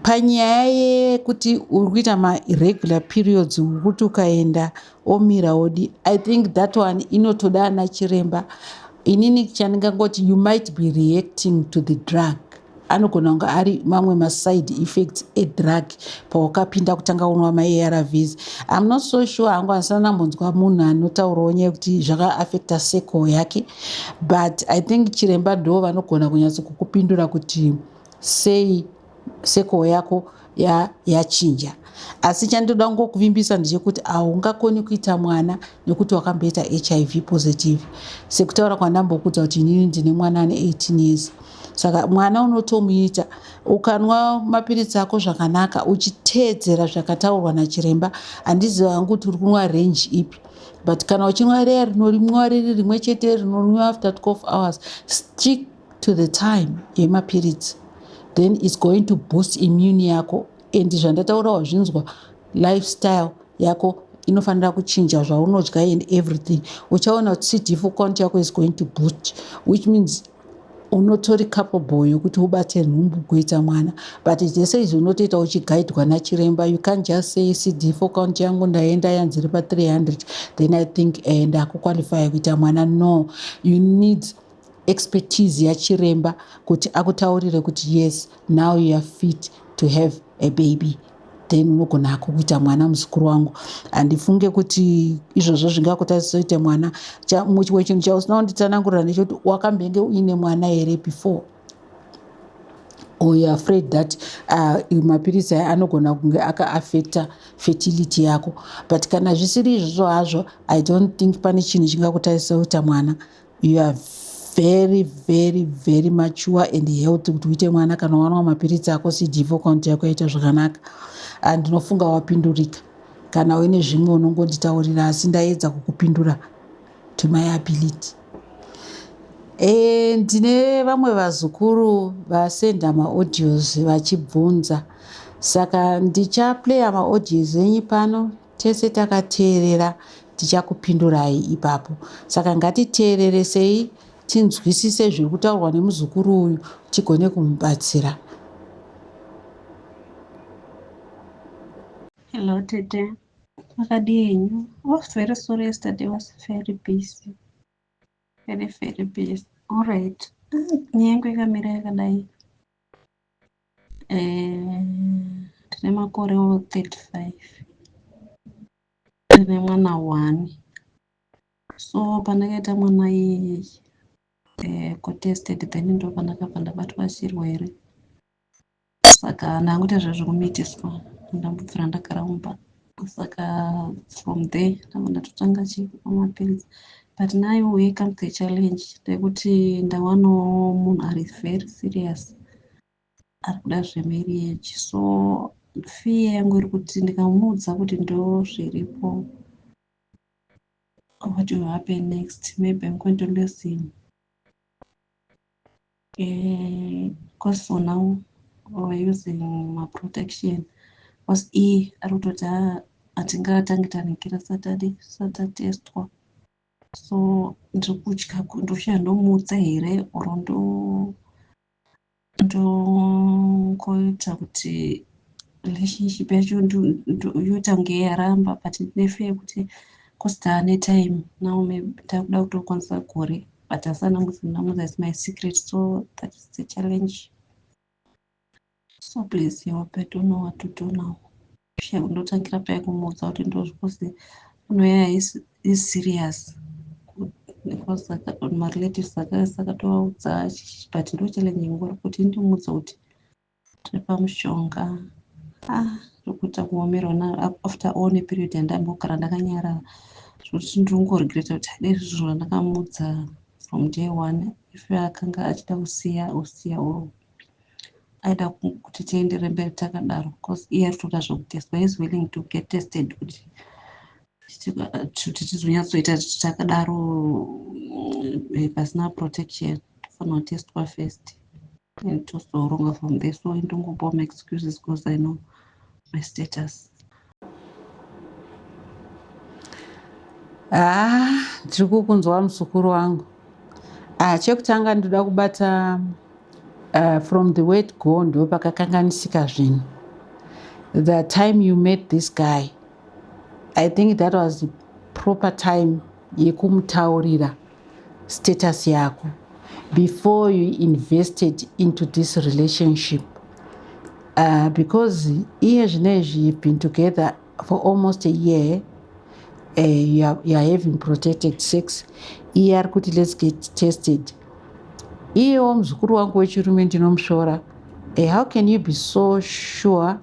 panyaya yekuti uri kuita mairregular periods, wekuti ukaenda omira wodi, I think that one inotoda ana chiremba. Inini chandingangoti, you might be reacting to the drug. Anogona kunge ari mamwe maside effects edrug pawakapinda kutanga unwa maARVs. I'm not so sure hangu, handisana ndambonzwa munhu anotaurawo nyaya yekuti zvakaaffecta cycle yake, but I think chiremba ndo vanogona kunyatso kukupindura kuti sei cycle yako yachinja ya. Asi chandoda kungokuvimbisa ndechekuti haungakoni kuita mwana nekuti wakamboita HIV positive. Sekutaura kwandambokudza kuti inini ndine mwana ane 18 years, saka mwana unotomuita ukanwa mapiritsi ako zvakanaka, uchiteedzera zvakataurwa nachiremba. Handiziva hangu kuti uri kunwa range ipi, but kana uchinwa reya rinorimwiwa riri rimwe chete rinonwiwa after 12 hours, stick to the time yemapiritsi, then it's going to boost immune yako. And zvandataura wazvinzwa, lifestyle yako inofanira kuchinja, zvaunodya and everything. Uchaona kuti CD4 count yako is going to boost, which means unotori capable yokuti ubate nhumbu, kuita mwana. But zvese izvi unotoita uchiguidwa nachiremba. You can't just say, "CD4 count yangu ndaenda yanzi iri pa300, then I think ndakuqualifya kuita mwana." No, you need expertise yachiremba kuti akutaurire kuti, "Yes, now you are fit to have a baby." Then unogona hako kuita mwana, muzukuru wangu. Handifunge kuti izvozvo zvingakutadzisa mwana. Chimwe chinhu chausina kunditsanangurira ndechekuti wakambenge uine mwana here before? Or you're afraid that mapiritsi aya anogona kunge akaafecta fertility yako. But kana zvisiri izvozvo hazvo, I don't think pane chinhu chingakutarisa kuita mwana. You are very very very mature and healthy kuti uite mwana kana wanwa mapiritsi ako, CD4 count yako yaita zvakanaka. Ndinofunga wapindurika. Kana uine zvimwe unongonditaurira, asi ndaedza kukupindura to my ability. Ndine vamwe vazukuru vasenda maaudios vachibvunza, saka ndichaplaya maaudios enyu pano tese takateerera, tichakupindurai ipapo. Saka ngatiteereresei tinzwisise zviri kutaurwa nemuzukuru uyu, tigone kumubatsira. Hello, Tete. Makadii henyu? I was very sorry yesterday, was very busy. Very, very busy. All right. Nyaya yangu yakamira yakadai. Ndine makore 35. Ndine mwana 1. So pandakaita mwana iyeye, kutested, then ndo pandakabva ndabatwa chirwere. Saka ndangoita zvezvekumitiswa, ndambobvira ndagara mumba. Saka from there ndabva ndatotanga chikumwa mapiritsi. But now here comes the challenge ndekuti ndawanawo munhu ari very serious, ari kuda zvemarriage. So fear yangu iri kuti ndikamuudza kuti ndo zviripo, what will happen next? Maybe I'm going to lose him, because for now we're using maprotection, because iye ari kutoti hatingatangi taningira Saturday satatestwa. So ndiri kutya, ndoshaya ndomuudza here or ndo ndongoita kuti relationship yacho yoita kunge yaramba. But ndine fear yekuti cause taane time now, maybe takuda kutokwanisa gore, but asana ndamudza, is my secret. So that is the challenge. So please help, I don't know what to do now. Shaya kundotangira pai kumuudza kuti ndozvikozi unoya is serious, because marelatives akatovaudza. But ndo challenge ingori kuti ndimuudza kuti tiri pamushonga. Ah, ndokuita kuomerwa after all neperiod yandambogara ndakanyarara, zvokuti ndinongoregreta kuti dai izvozvo zvandakamuudza from day one. If akanga achida kusiya, osiya, or aida kuti tienderere mberi takadaro, because iye ari kutoda zvekutestwa, is willing to get tested kuti tizonyatsoita takadaro pasina protection. Tofanira kutestwa first and tozoronga from there. So ndongopawo maexcuses because I know my status. Ah, ndiri kukunzwa, muzukuru wangu. Ah, chekutanga ndoda kubata from the word go, ndo pakakanganisika zvinhu. The time you met this guy, I think that was the proper time yekumutaurira status yako before you invested into this relationship, because iye zvinezvi you've been together for almost a year, you are having protected sex. Iye ari kuti let's get tested. Iyewo muzukuru wangu wechirume ndinomusvora. How can you be so sure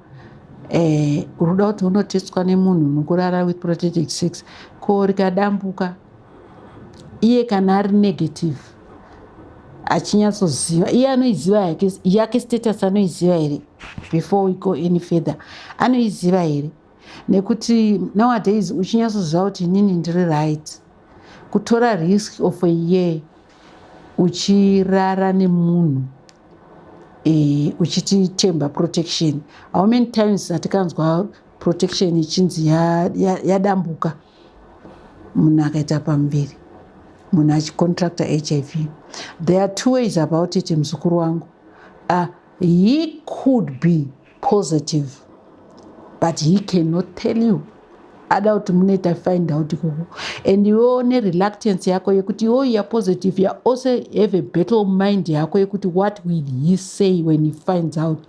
uri kuda kuti unotestwa nemunhu mukurara with protected sex? Ko rikadambuka, iye kana ari negative achinyatsoziva, iye anoiziva yake status, anoiziva here? Before we go any further, anoiziva here? Nekuti nowadays uchinyatsoziva kuti inini ndiri right, kutora risk of a year uchirara nemunhu uchititemba protection, how many times atikanzwa protection ichinzi yadambuka, ya munhu akaita pamuviri, munhu achicontracta HIV? There are two ways about it, muzukuru wangu. He could be positive, but he cannot tell you. Ada kuti munoita find out ikoko, and iwewo nereluctance yako yekuti iwewo you are positive, you also have a battle mind yako yekuti what will he say when he finds out?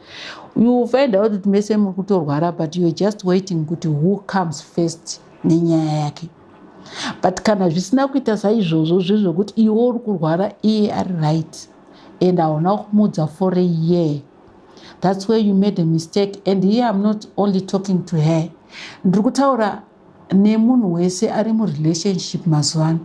You will find out kuti mese muri kutorwara, but you are just waiting kuti who comes first nenyaya yake. But kana zvisina kuita saizvozvo, zvezvokuti iwe uri kurwara, iye ari right, and hauna kumudza for a year. That's where you made a mistake. And here I'm not only talking to her, ndiri kutaura nemunhu wese ari murelationship mazuva ano.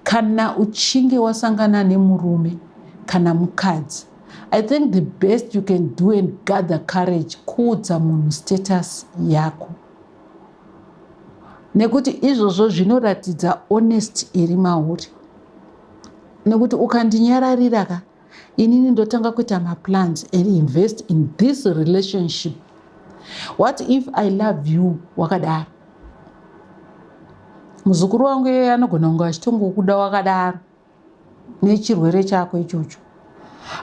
Kana uchinge wasangana nemurume kana mukadzi, I think the best you can do and gather courage kuudza munhu status yako, nekuti izvozvo zvinoratidza honest iri mauri. Nekuti ukandinyararira ka, inini ndotanga kuita maplans and invest in this relationship. What if I love you wakadaro? Muzukuru wangu iyeye anogona kunge achitongokuda wakadaro nechirwere chako ichocho,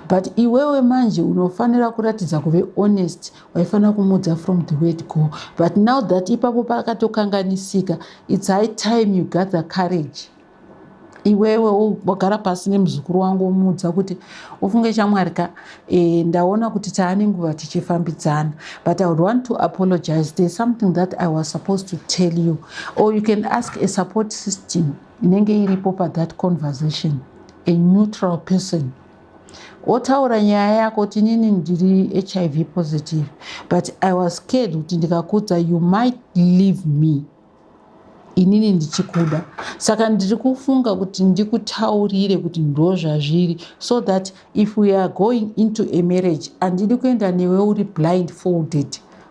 but iwewe manje unofanira kuratidza kuve honest. Waifanira kumuudza from the word go, but now that ipapo pakatokanganisika, it's high time you gather courage. Iwewe wagara pasi nemuzukuru wangu, womuudza kuti, "Ufunge shamwari ka, ndaona kuti taane nguva tichifambidzana, but I would want to apologize. There's something that I was supposed to tell you." Or you can ask a support system inenge iripo pathat conversation, a neutral person, wotaura nyaya yako kuti, "Inini ndiri HIV positive, but I was scared kuti ndikakudza you might leave me, inini ndichikuda. Saka ndiri kufunga kuti ndikutaurire kuti ndo zvazviri, so that if we are going into a marriage, handidi kuenda newe uri blindfolded,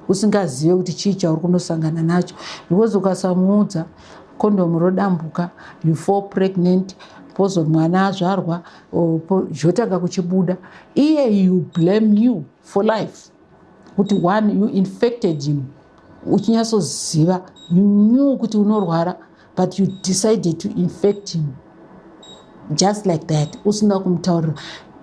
usingazive kuti chii chauri kunosangana nacho." Because ukasamuudza, kondomu rodambuka, you fall pregnant, pozo mwana azvarwa, zvotanga kuchibuda, iye you blame you for life kuti one, you infected him uchinyatsoziva. You knew kuti unorwara, but you decided to infect him just like that, usina kumutaurira.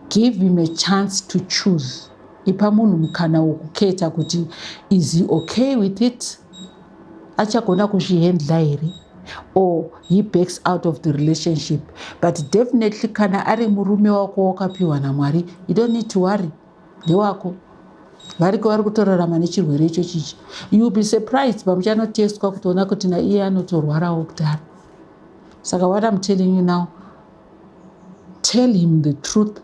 Give him a chance to choose. Ipa munhu mukana wokuketa kuti is he okay with it, achagona kuzvihandla here, or he backs out of the relationship. But definitely kana ari murume wako wakapiwa naMwari, you don't need to worry, ndewako. Variko vari kutorarama nechirwere icho chichi. You be surprised pamuchanotestwa kutoona kuti naiye anotorwarawo kudhara. Saka what I'm telling you now, tell him the truth.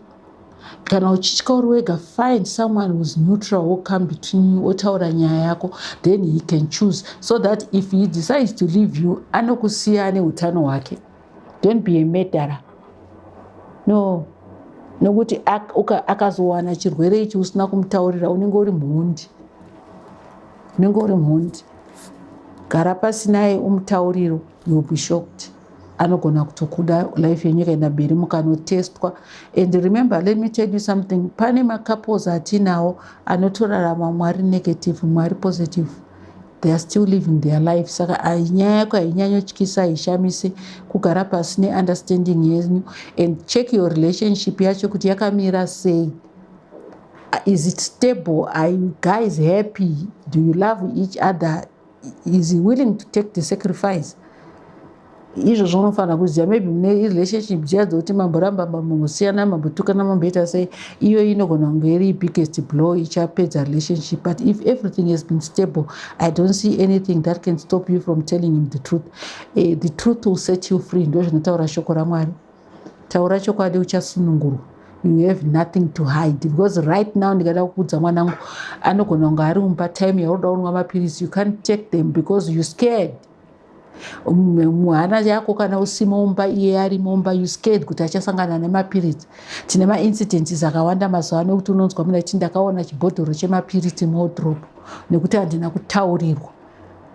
Kana uchitya uri wega, find someone who's neutral who come between you, otaura nyaya yako, then he can choose, so that if he decides to leave you, anokusiya neutano hwake. Don't be a murderer, no, nokuti akazowana chirwere ichi usina kumutaurira, unenge uri mhondi, unenge uri mhondi. Gara pasi naye umutauriro. You be shocked, anogona kutokuda, life yenyu ikaenda mberi mukanotestwa. And remember, let me tell you something, pane macouples atinawo anotorarama, mwari negative, mwari positive, they are still living their life. Saka nyaya yako hainyanyotyisa, haishamise. Kugara pasi neunderstanding yenyu and check your relationship yacho kuti yakamira sei. Is it stable? Are you guys happy? Do you love each other? Is he willing to take the sacrifice? Izvozvo unofanira kuziva. Maybe mune relationship dziya dzokuti mamboramba, mambosiyana, mambotukana, mamboita sei, iyo inogona kunge iri biggest blow ichapedza relationship. But if everything has been stable, I don't see anything that can stop you from telling him the truth. The truth will set you free. Ndo zvinotaura shoko raMwari. Taura chokwadi, uchasunungurwa. You have nothing to hide, because right now ndikada kuudza mwanangu, anogona kunge ari mumba time yauroda kunwa mapirisi, you can't take them because you scared muhana yako. Kana usimo mumba, iye arimo mumba, you scared kuti achasangana nemapiritsi. Tine maincidents akawanda mazuva ano ekuti unonzwa munhu achiti, "Ndakaona chibhodhoro chemapiritsi muwardrobe nekuti handina kutaurirwa."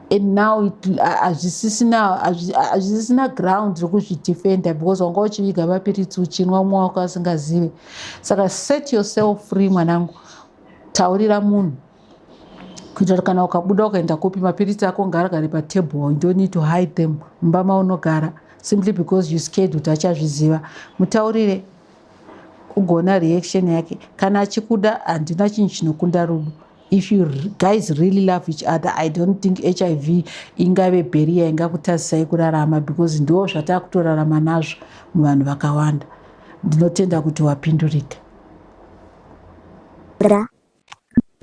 And now hazvisisina ground rekuzvidefenda, because wanga uchiviga mapiritsi uchinwa, mumwe wako asingazive. Saka set yourself free, mwanangu. Taurira munhu kuitira kuti kana ukabuda ukaenda kupi, mapiritsi ako ngaagare patable. You don't need to hide them mumba maunogara simply because you scared kuti achazviziva. Mutaurire, ugona reaction yake. Kana achikuda, handina chinhu chinokunda rudo. If you guys really love each other, I don't think HIV ingave barrier ingakutadzisai kurarama, because ndo zvatakutorarama nazvo muvanhu vakawanda. Ndinotenda kuti wapindurika.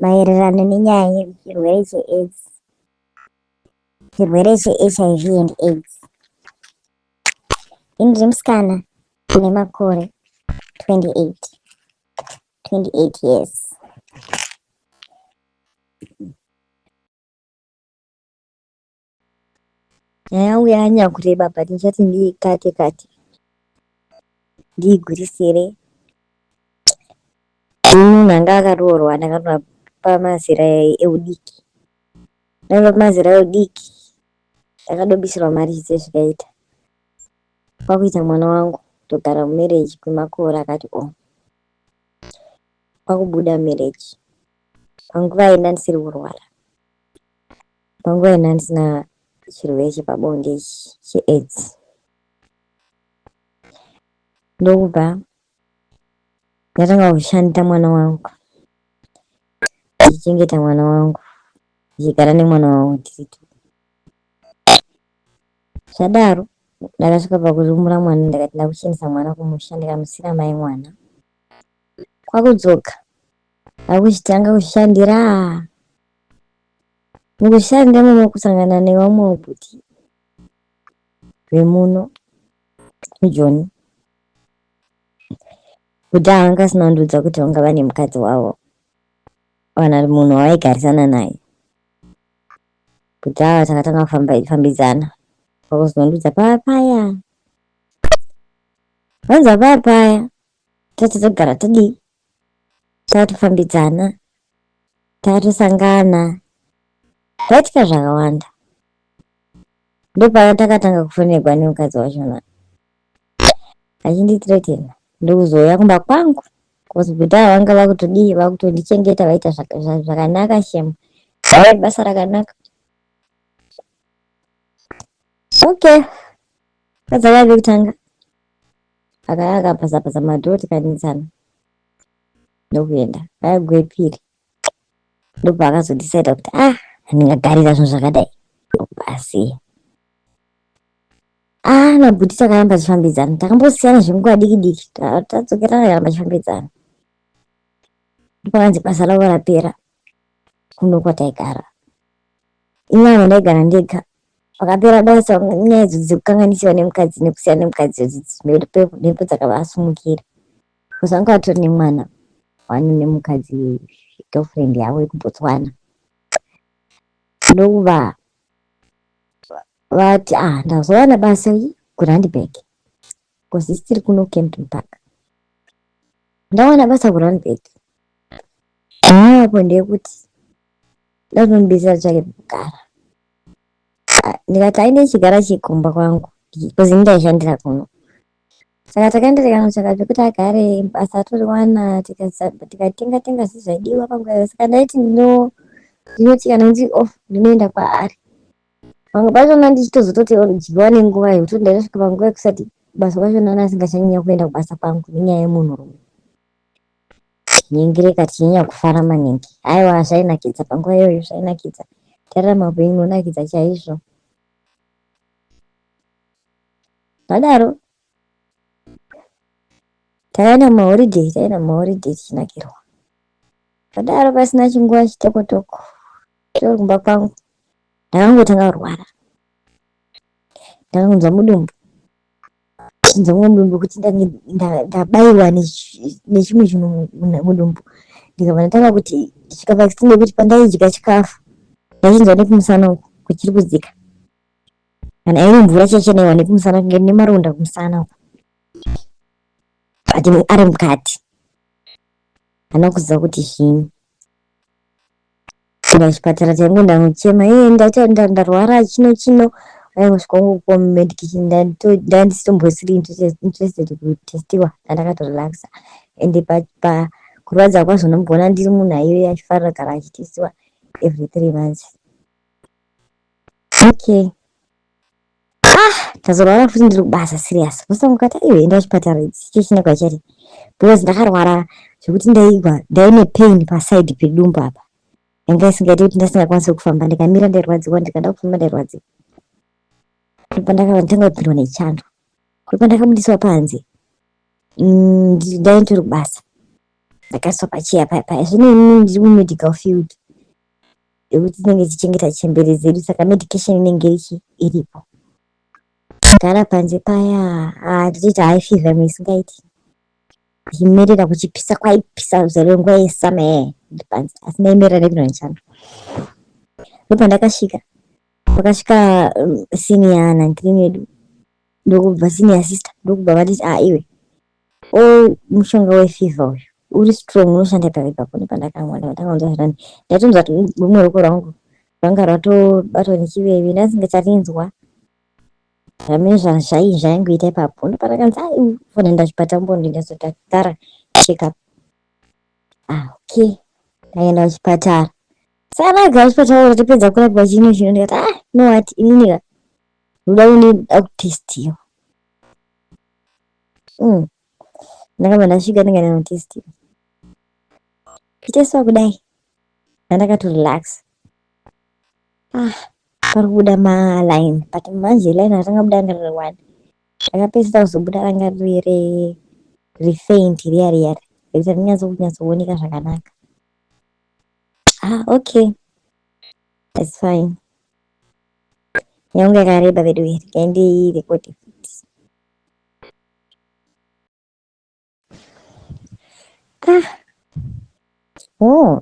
Maererano nenyaya yechirwere cheAIDS, chirwere cheHIV and AIDS, ini ndiri musikana une makore 28, 28 years. Nyaya yangu yanyanya kureba but ndichati ndiikate kate ndiigurisire. Ini munhu anga akaroorwa ndakaroorwa pamazera eudiki. Ndaiva pamazera eudiki ndakadobisirwa mari chidze zvikaita. Kwakuita mwana wangu togara mumarriage kwemakore akati o. Kwakubuda marriage. Panguva iyi ndandisiri kurwara. Panguva iyi ndandisina chirwere chepabonde ichi cheAIDS. Ndokubva ndatanga kushandira mwana wangu. Ndichichengeta mwana wangu. Ndichigara nemwana wangu tiri two. Zvadaro ndakasvika pakurumura mwana ndikati ndakuchenesa mwana kumusha ndikamusira mai mwana. Kwakudzoka ndakuchitanga kushandira. Mukushanda muno kusangana nevamwe bhuti vemuno mujoni. Bhuti ava anga asina kundiudza kuti vanga vane mukadzi wavo kana munhu wavaigarisana naye. Bhuti ava takatanga kufambidzana kwakuzondiudza pava paya. Vanza pava paya tatotogara tadii tatofambidzana tatosangana zvaitika zvakawanda ndopaya takatanga kufonerwa nemukadzi wachona achindithreatena ndokuzouya kumba kwangu bcause kudhaya vanga vakutodii vakutondichengeta vaita zvakanaka shem vaiva basa rakanaka okay kadzi akaive kutanga akaya akapazapaza madhoo tikanetsana ndokuenda kaya gwepiri ndopaakazodecida kuti ah handingagarira zvinhu zvakadai ndokubva asiya ah nabhuti takaramba tichifambidzana takambosiyana zvenguva diki diki tadzokerana takaramba tichifambidzana ndopakanzi basa ravo rapera kuno kwataigara inyama ndaigara ndega pakapera basa nyaya idzo dzekukanganisiwa nemukadzi nekusiyana nemukadzi idzo mhepo dzakavasumukira because vanga vatori nemwana wani nemukadzi girlfriend yavo yekubotswana ndokuva vati ah ndazowana basa iyi kurandburg because isi tiri kuno campton park ndawana basa kurandburg nyaya yapo ndeyekuti ndatonobetsera tsvake pekugara ah, ndikati aine chigara chikumba kwangu because ini ndaishandira kuno saka takaenda tikanotsvaka pekuti agare basa atoriwana tikatenga tenga zvinhu zvaidiwa panguva iyo saka ndaiti ndinoti kana ndiri off ndinoenda kwaari pamwe pachona ndichitozototi dyiwa nenguva yekuti ndaitosvika panguva yekusati basa kwachona ndasingachanyanya kuenda kubasa kwangu nenyaya yemunhurume Tinyengereka tichinyanya kufara maningi. Aiwa zvainakidza panguva iyoyo zvainakidza. Tararama upenyu unonakidza chaizvo. Zvadaro takaenda mumahoridhei taenda mumahoridhei tichinakirwa. Zvadaro pasina chinguva chitokotoko tori kumba kwangu ndakangotanga kurwara. Ndakangonzwa mudumbu chinzwa mudumbu kuti ndabaiwa nechimwe chinhu mudumbu ndikabva ndatanga kuti chikabva chisine kuti pandaidya chikafu ndaichinzwa nekumusana uku kuchiri kudzika kana iri mvura chachenaiwa nekumusana kunge nemaronda kumusana uku but ari mukati hana kuziva kuti zvii Kuenda kuchipatara taingoenda kuchema ee ndarwara chino chino vaingosvika vongokupa medication ndandisitombosiri interested kutestiwa ndandakatorelaxa ende pakurwadza kwazvo ndomboona ndiri munhu aive achifarira kugara achitestiwa every 3 months. Okay, ah ndazorwara futi ndiri kubasa serious vosangokati aiwe enda kuchipatara situation kwachati because ndakarwara zvekuti ndaigwa ndaine pain paside pedumbu apa yanga isingaiti kuti ndasingakwanisi kufamba ndikamira ndairwadziwa ndikada kufamba ndairwadziwa ndopandakava nditanga kupindwa nechando ndopandakabudiswa panze ndaintori kubasa ndakaiswa pacheya paya paya zvino ini ndiri mumedical field yekuti tinenge tichichengeta chembere dzedu saka medication inenge ichi iripo gara panze paya ah, ndichiti high fever imwe isingaiti ndichimerera kuchipisa kwaipisa zero nguva yesummer ee ndiri panze asi ndaimerera nepinda nechando. Ndopandakasvika, pakasvika senior nangirini yedu, ndokubva senior sister ndokubva vatiti, "A iwe, o mushonga wefever uyu uri strong, unoshanda ipapo ipapo." Nepandakamwa ndakanzwa zvirani, ndaitonzwa kuti rumwe ruoko rwangu rwanga rwatobatwa nechiveve, ndasingacharinzwa zvamene zvaingoita ipapo. Ndoparakanzi, "Ai, unoenda kuchipatara, umbondoita thorough check up." Ah, okay, ndaenda kuchipatara. Saka ndagara kuchipatara, tapedza kurapwa chino chino, ndikati, "Ah, know what, inini ka ndoda kunida kutestiwa." Ndakabva ndasvika, ndingaenda notestiwa. Chitestiwa kudai, ndandakatorelax, ah, pari kubuda maline, but manje line ratanga buda ranga riri one, rakapedzisira kuzobuda ranga riri refaint riya riya rekuti rinyatso kunyatsooneka zvakanaka. Ah, okay, that's fine. Yangu yakareba vedu, regai ndirekodi futi. Ah, oh,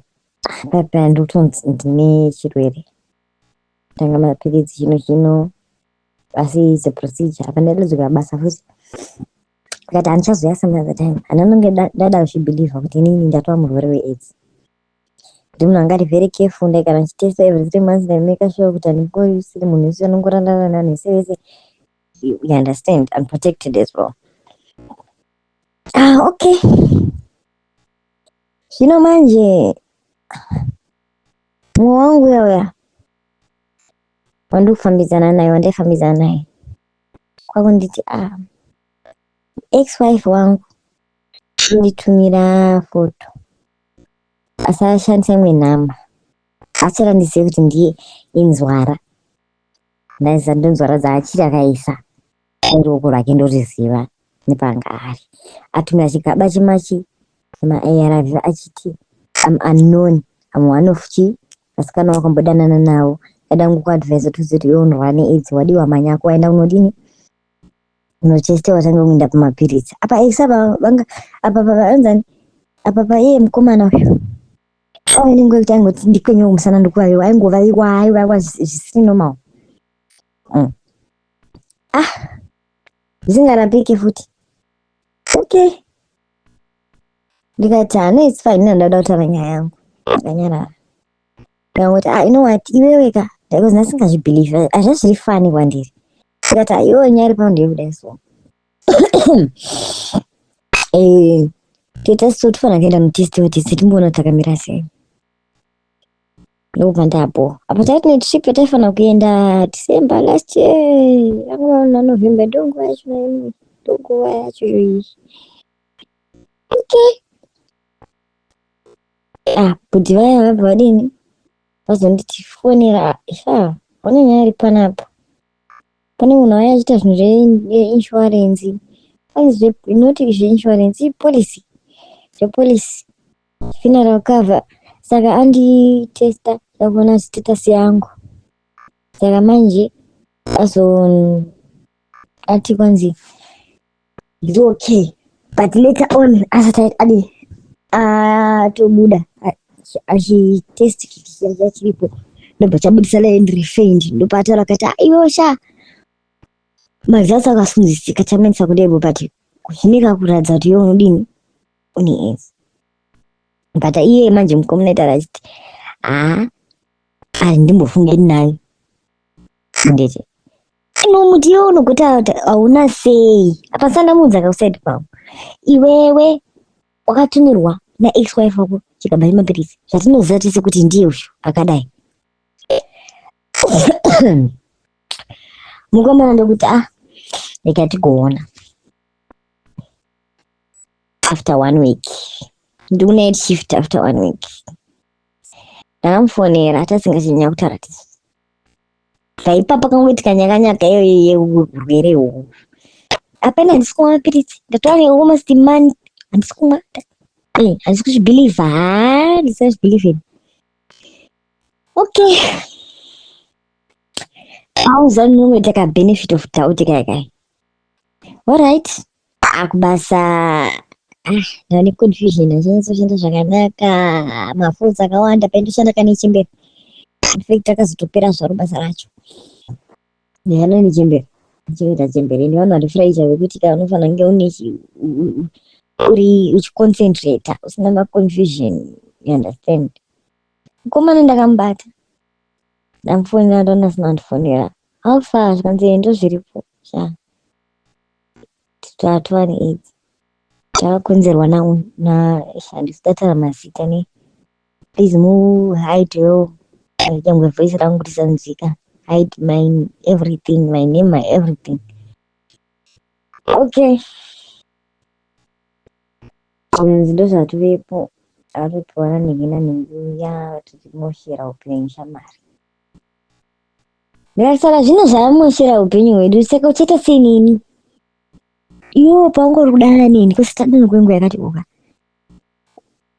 papa, ndikutonzi ndine chirwere, tanga mapiritsi chino chino, asi it's a procedure. Apa ndadzoka basa futi, ndikati handichazoya some other time. Handinonge ndada kuchibhilivha kuti inini ndatova murwere weAIDS. Ndi munhu anga ari very careful, ndaigara ndichitesta every 3 months, ndaimake sure kuti handingosiri munhu wese anongorandana nevanhu vese vese, you understand? I'm protected as well. Ah, okay, zvino manje mumwe wangu uya uya wandikufambidzana naye, wandaifambidzana naye, kwakunditi, ah, ex wife wangu anditumira foto, asi ashandisa imwe nhamba, achada ndizive kuti ndiye inzwara. Ndaiziva ndonzwara dzaachiri akaisa ruoko rwake, ndoriziva nepanga ari. Atumira chigaba chemachi chemaARV achiti, "I'm unknown, I'm one of chi vasikana wakambodanana navo, dada ngukuadvisa tuzive kuti iwe unorwara neAIDS, wadiwa manyako, waenda unodini, unocheste, watanga kuenda pamapiritsi." Apa ex apa vanga apa pavanzani apa pa iye mukomana uyu ave nenguva yekuti aingoti ndikwenyewo musana, ndikuvaviwa, aingovaviwa, aivaviwa zvisiri normal. Ah, zvisingarapiki futi. Okay, ndikati, "Hana, it's fine, ina ndauda kutaura nyaya yangu." Ndakanyarara, ndikangoti, "Ah, you know what, iwewe ka," because ndasingazvibhilivhi, hazvazviri funny kwandiri. Ndikati, "Ah, iwewe, nyaya iri pano ndeyekudai, so toita so, tofanira kuenda notestiwa tese, timboona kuti takamira sei." Ndokubva ndapo apo taiti netrip yataifanira kuenda December last year, yanga November, ndonguva yacho, ndonguva yacho iyoyi. Okay, ah, bhudhi vaya vabva vadini, vazonditifonera, "Sha, one nyaya iri panapa, pane munhu auya achiita zvinhu zveinsurance, anzi not zveinsurance, ipolicy, zvepolicy, funeral cover. Saka anditesta, ndakuona status yangu, saka manje azo ati kwanzi ndiri okay." But later on asati adi atobuda achitest kit chiya chiripo, ndobva chabudisa line refaint. Ndopaataura akati, "Ah, iwe sha, maresults akasunzisika, chamenisa kudebo, but zvineka kuratidza kuti iwe unodini, une AIDS." But iye manje mukomana aitaura achiti, "Haa, ari ndimbofunge nayo." Nditi, "Inomuti iwe unogoti kuti hauna sei?" Apa sandamuudza kauside kwangu, "Iwewe wakatumirwa naex wife wako chigaba chemapirisi, zvatinoziva tese kuti ndiye uyu akadai." Mukomana ndokuti, "Ah, rega tigoona." After one week, ndikunight shift, after one week ndakamufonera, tasingachinyanya kutaura tisi bva kangoitika nyakanyaka iyoyo yeurwere uhu. Apana, handisi kumwa mapiritsi, ndatora almost month handisi kumwa. Handisi kuzvibhilivha, ha, ndisazvibhilivheni. Okay, auza ndinongoita ka benefit of doubt kaya kaya. Alright, akubasa, ah, ndane confusion, achanyatsoshanda zvakanaka, mafudzi akawanda paindoshanda kane chembere. In fact akazotopera zvaro basa racho. Ndiyana nechembere ndichinoita chembere ndi vanhu vari fragile vekuti ka unofanira kunge une uri uchiconcentrata usina maconfusion, you understand? Mukomana ndakamubata, ndamufonera, ndaona asina kundifonera. How far? Zvikanzi ndozviripo sha, tatova neAIDS, takakonzerwa na handisi kutaura mazita ne please muhide nyangwe voice rangu risanzwika. Hide my everything, my name, my everything, okay? Zvinzi ndozvativepo, atopiwa nanhingi nanhingi uya tichimoshera upenyu shamari. Ndikati zvino zvamoshera upenyu hwedu, saka uchaita sei neni iwewo paungori kudanana neni kwese tadana kwenguva yakati oka?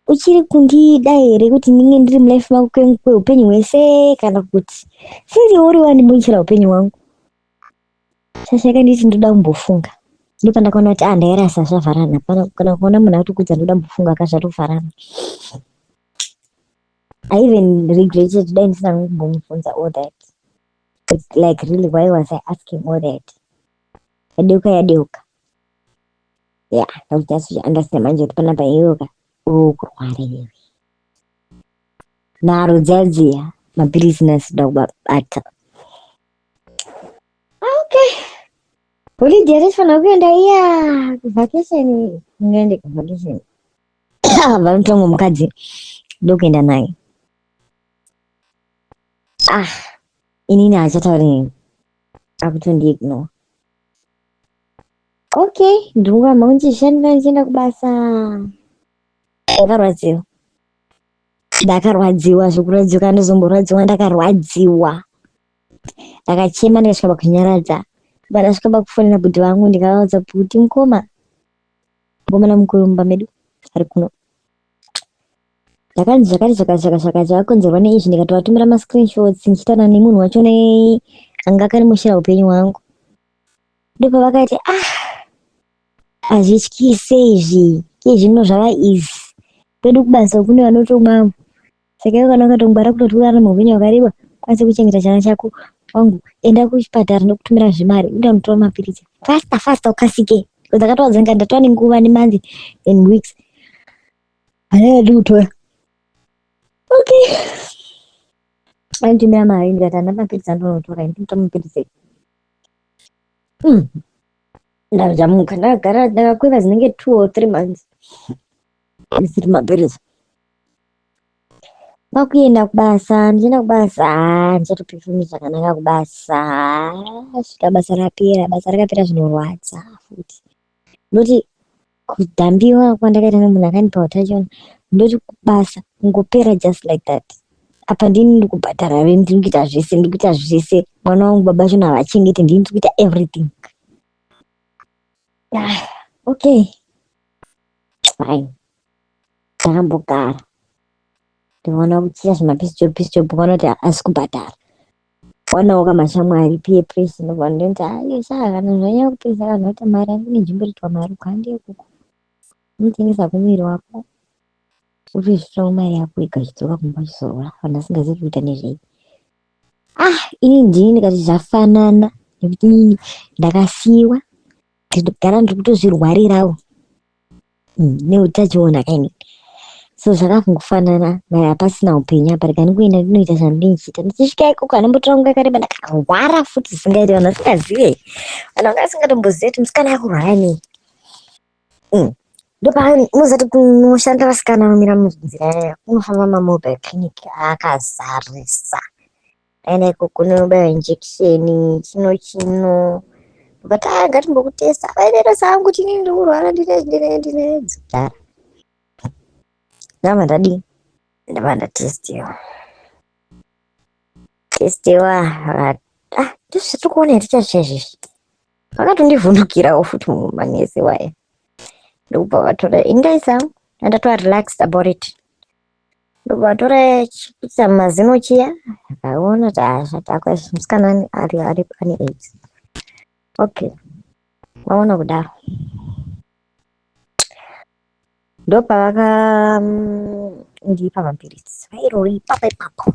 Uchiri kundida here kuti ndinge ndiri mulife mako kweupenyu hwese, kana kuti since uri wandimoshera upenyu hwangu? Shasha yakanditi ndoda kumbofunga. Ndopandakaona kuti ah, ndairasa, zvavharana. Kana kuona munhu atokudza ndoda kumbofunga akazvatovharana. I even regretted dai ndisina kumbomubvunza all that. It's like, really, why was I asking all that? Yadeuka, yadeuka. Yeah, ndakuti understand manje kuti panapa iyoka uri kurwara iwewe. Nharo dziya, mapirisi nasida kubata. Okay, holiday yatifanira kuenda iya kuvacation, ngaende kuvacation. Vanotongo mukadzi ndokuenda naye. Ah, inini haachatauri neni, akutondiignore. Okay, ndiri ndichishandira, ndichienda kubasa. Ndakarwadziwa, ndakarwadziwa zvokurwadziwa, ndozomborwadziwa. Ndakarwadziwa, ndakachema, ndikasvika pakunyaradza. Ndasvika pakufonera bhudhi vangu, ndikavaudza kuti mukoma, mukomana mukuru mumba medu ari kuno, ndakanzi zvakati zvakati zvakati zvakati, zvakakonzerwa neizvi. Ndikatovatumira mascreenshots ndichitaura nemunhu wacho anga akarimushira upenyu hwangu. Ndopavakati, "Ah, hazvityise izvi, izvino zvava easy kwedu kubasa, kune vanotomwamo. Saka iwe kana ukatongwara kutoti urarame upenyu hwakareba, ukwanise kuchengeta chana chako, wangu, enda kuchipatara nokutumira zvimari, uenda unotora mapiritsi faster faster, ukasike." Ndakatowadza ndikati ndatova nenguva nemonths and weeks handingadi kutora. Okay, anditumira mari, ndikati handina mapiritsi andinotora, ndinotora mapiritsi. Ndajamuka, ndakagara ndakakweva zinenge 2 or 3 months ndisiri mapiritsi. Kwakuenda kubasa, ndichienda kubasa ndichatopefumi zvakanaka kubasa. Svika basa rapera, basa rakapera zvinorwadza futi. Ndoti kudhambiwa kwandakaita nemunhu akandipa utachiona, ndoti kubasa kungopera just like that. Apa ndini ndiri kubhadhara rent, ndiri kuita zvese, ndiri kuita zvese. Mwana wangu baba vachona havachengeti, ndini ndiri kuita everything. Ah, okay, fine. Ndakambogara ndikaona kuchiita zvimapiece job, piece job, ukaona kuti asi kubhadhara, wanawo kamashamwari, peer pressure. Ndobva ndoti ayo shaa, kana zvanyanya kupesa, kana kuti mari yangu nenzvimbo inoitwa mari, ukande ikoko unotengesa kumuviri wako, utozvitsvawo mari yako ega, uchidzoka kumba uchizorora, vanhu vasingazivi kuita nezvei. Ah, ini ndini ndikati zvafanana nekuti inini ndakasiyiwa, ndinogara ndiri kutozvirwarirawo neutachiona kaini, so zvakakungofanana. Mari hapasina, upenyu apa, rega ndingoenda ndinoita zvandinenge ndichiita. Ndichisvika ikoko handambotora nguva yakareba, ndakarwara futi zvisingaiti. Vanhu vasingazive, vanhu vanga vasingatombozive kuti musikana akurwara nei. Ndopamunozati kunoshanda vasikana vamira munzira yaya, kunofamba mamobile clinic akazarisa. Aenda ikoko kunobaiwa injection, chino chino, but ah, ngatimbokutesta. Vaidero sangu kuti inini ndiri kurwara, ndine ndine ndine dzikara. Ndabva ndadii? Ndabva ndatestiwa, testiwa. Ah, ndozvatiri kuona here chaizvo izvi? Vakatondivhundukirawo futi manesi waya, ndokubva vatora indaisa, ndatova relaxed about it. Ndobva vatora chikuisa mazino chiya, akaona kuti ah, zvatakwa izvi, musikana ari ari ane AIDS. Okay, vaona kudaro, ndopavakandipa mapiritsi vairori ipapo ipapo.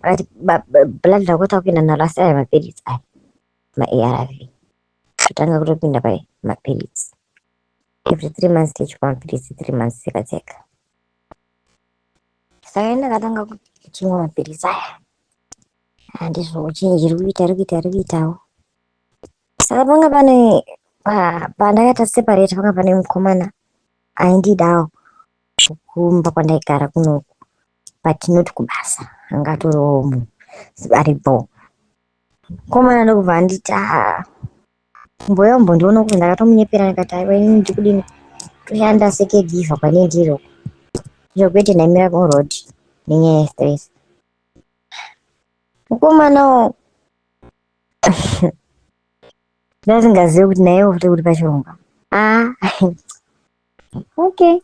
Vakati blood rako takuenda naro asi aya mapiritsi aya maARV. Totanga kutopinda pai mapiritsi. Every 3 months tichipa mapiritsi, 3 months tseka tseka. Saka ini ndakatanga kuchimwa mapiritsi aya. Handizvo chinji riri kuita, riri kuita, riri kuitawo. Saka panga pane pandakaita separate, panga pane mukomana aindidawo kumba kwandaigara kunoku, but not kubasa, anga atoriwo munhu aripo. Mukomana ndokubva anditi, "Ah, mboya umbondiona." Kuti ndakatomunyepera, ndikati, "Aiwa, inini ndikudini, toshanda secaregiver kwane ndiri uko." Izvo kwete, ndaimira kuroad nenyaya yestress. Mukomanawo ndasingazivi kuti naiwo futi kuti pachirongwa. Ah, okay,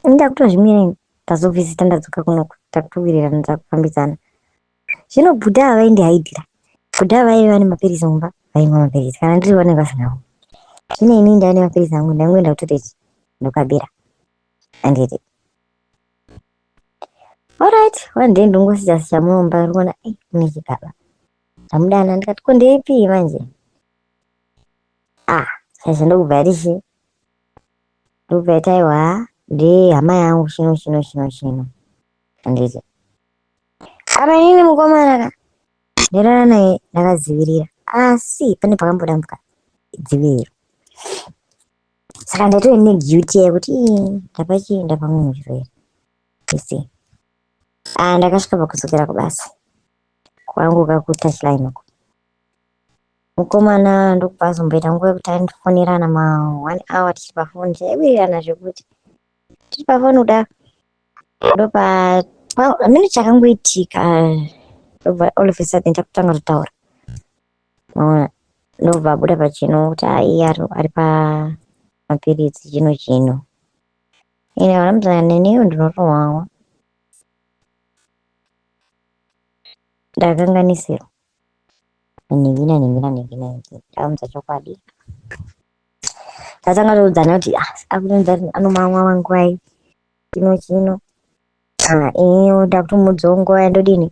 ndakutozvimira. Tazovhizita, ndadzoka kunoku, takutowirirana, takufambidzana. Zvino bhudha havaindihaidhira. Bhudha vaiva vane mapiritsi mumba, vaimwa mapiritsi. Kana ndiri vanenge vasingawo. Zvino inini ndaiva nemapiritsi angu, ndangoenda kutoilet, ndokabira, handiti? Alright, one day ndongosija sija mumba, ndikuona mune chigaba. Ndamudana, ndikati, "Ko ndeipi manje?" Ah, sasa ndokubva yati, ndokubva yati, "Aiwa, ndehama yangu, chino chino chino chino," handiti? Apa inini mukomana ka ndirara naye ndakadzivirira, asi pane pakambodambuka dziviriro, saka ndaitove neguilt yekuti, "Ii, ndapa chii, ndapa munhu chirwere." You see? Ah, ndakasvika pakudzokera kubasa kwangu kakutouchline uko. Mukomana ndokubva azomboita nguva yekuti andifonerana ma one hour tichiri pafoni, taiwirirana zvekuti tiri pafoni kudaro. Ndopa hameno chakangoitika, ndobva all of a sudden takutanga kutaura. Maona, ndobva abuda pachino kuti aiye ari pamapiritsi chino chino. Ine vanamutana neniwo ndinotowawa, ndakanganisirwa nhingi nanhingi nanhingi nanhingi. Ndakamudza chokwadi, tatanga toudzana kuti, ah, akutonzi anomamwa manguwai chino chino. Ah, iniwo ndakutomudzawo nguva yandodini,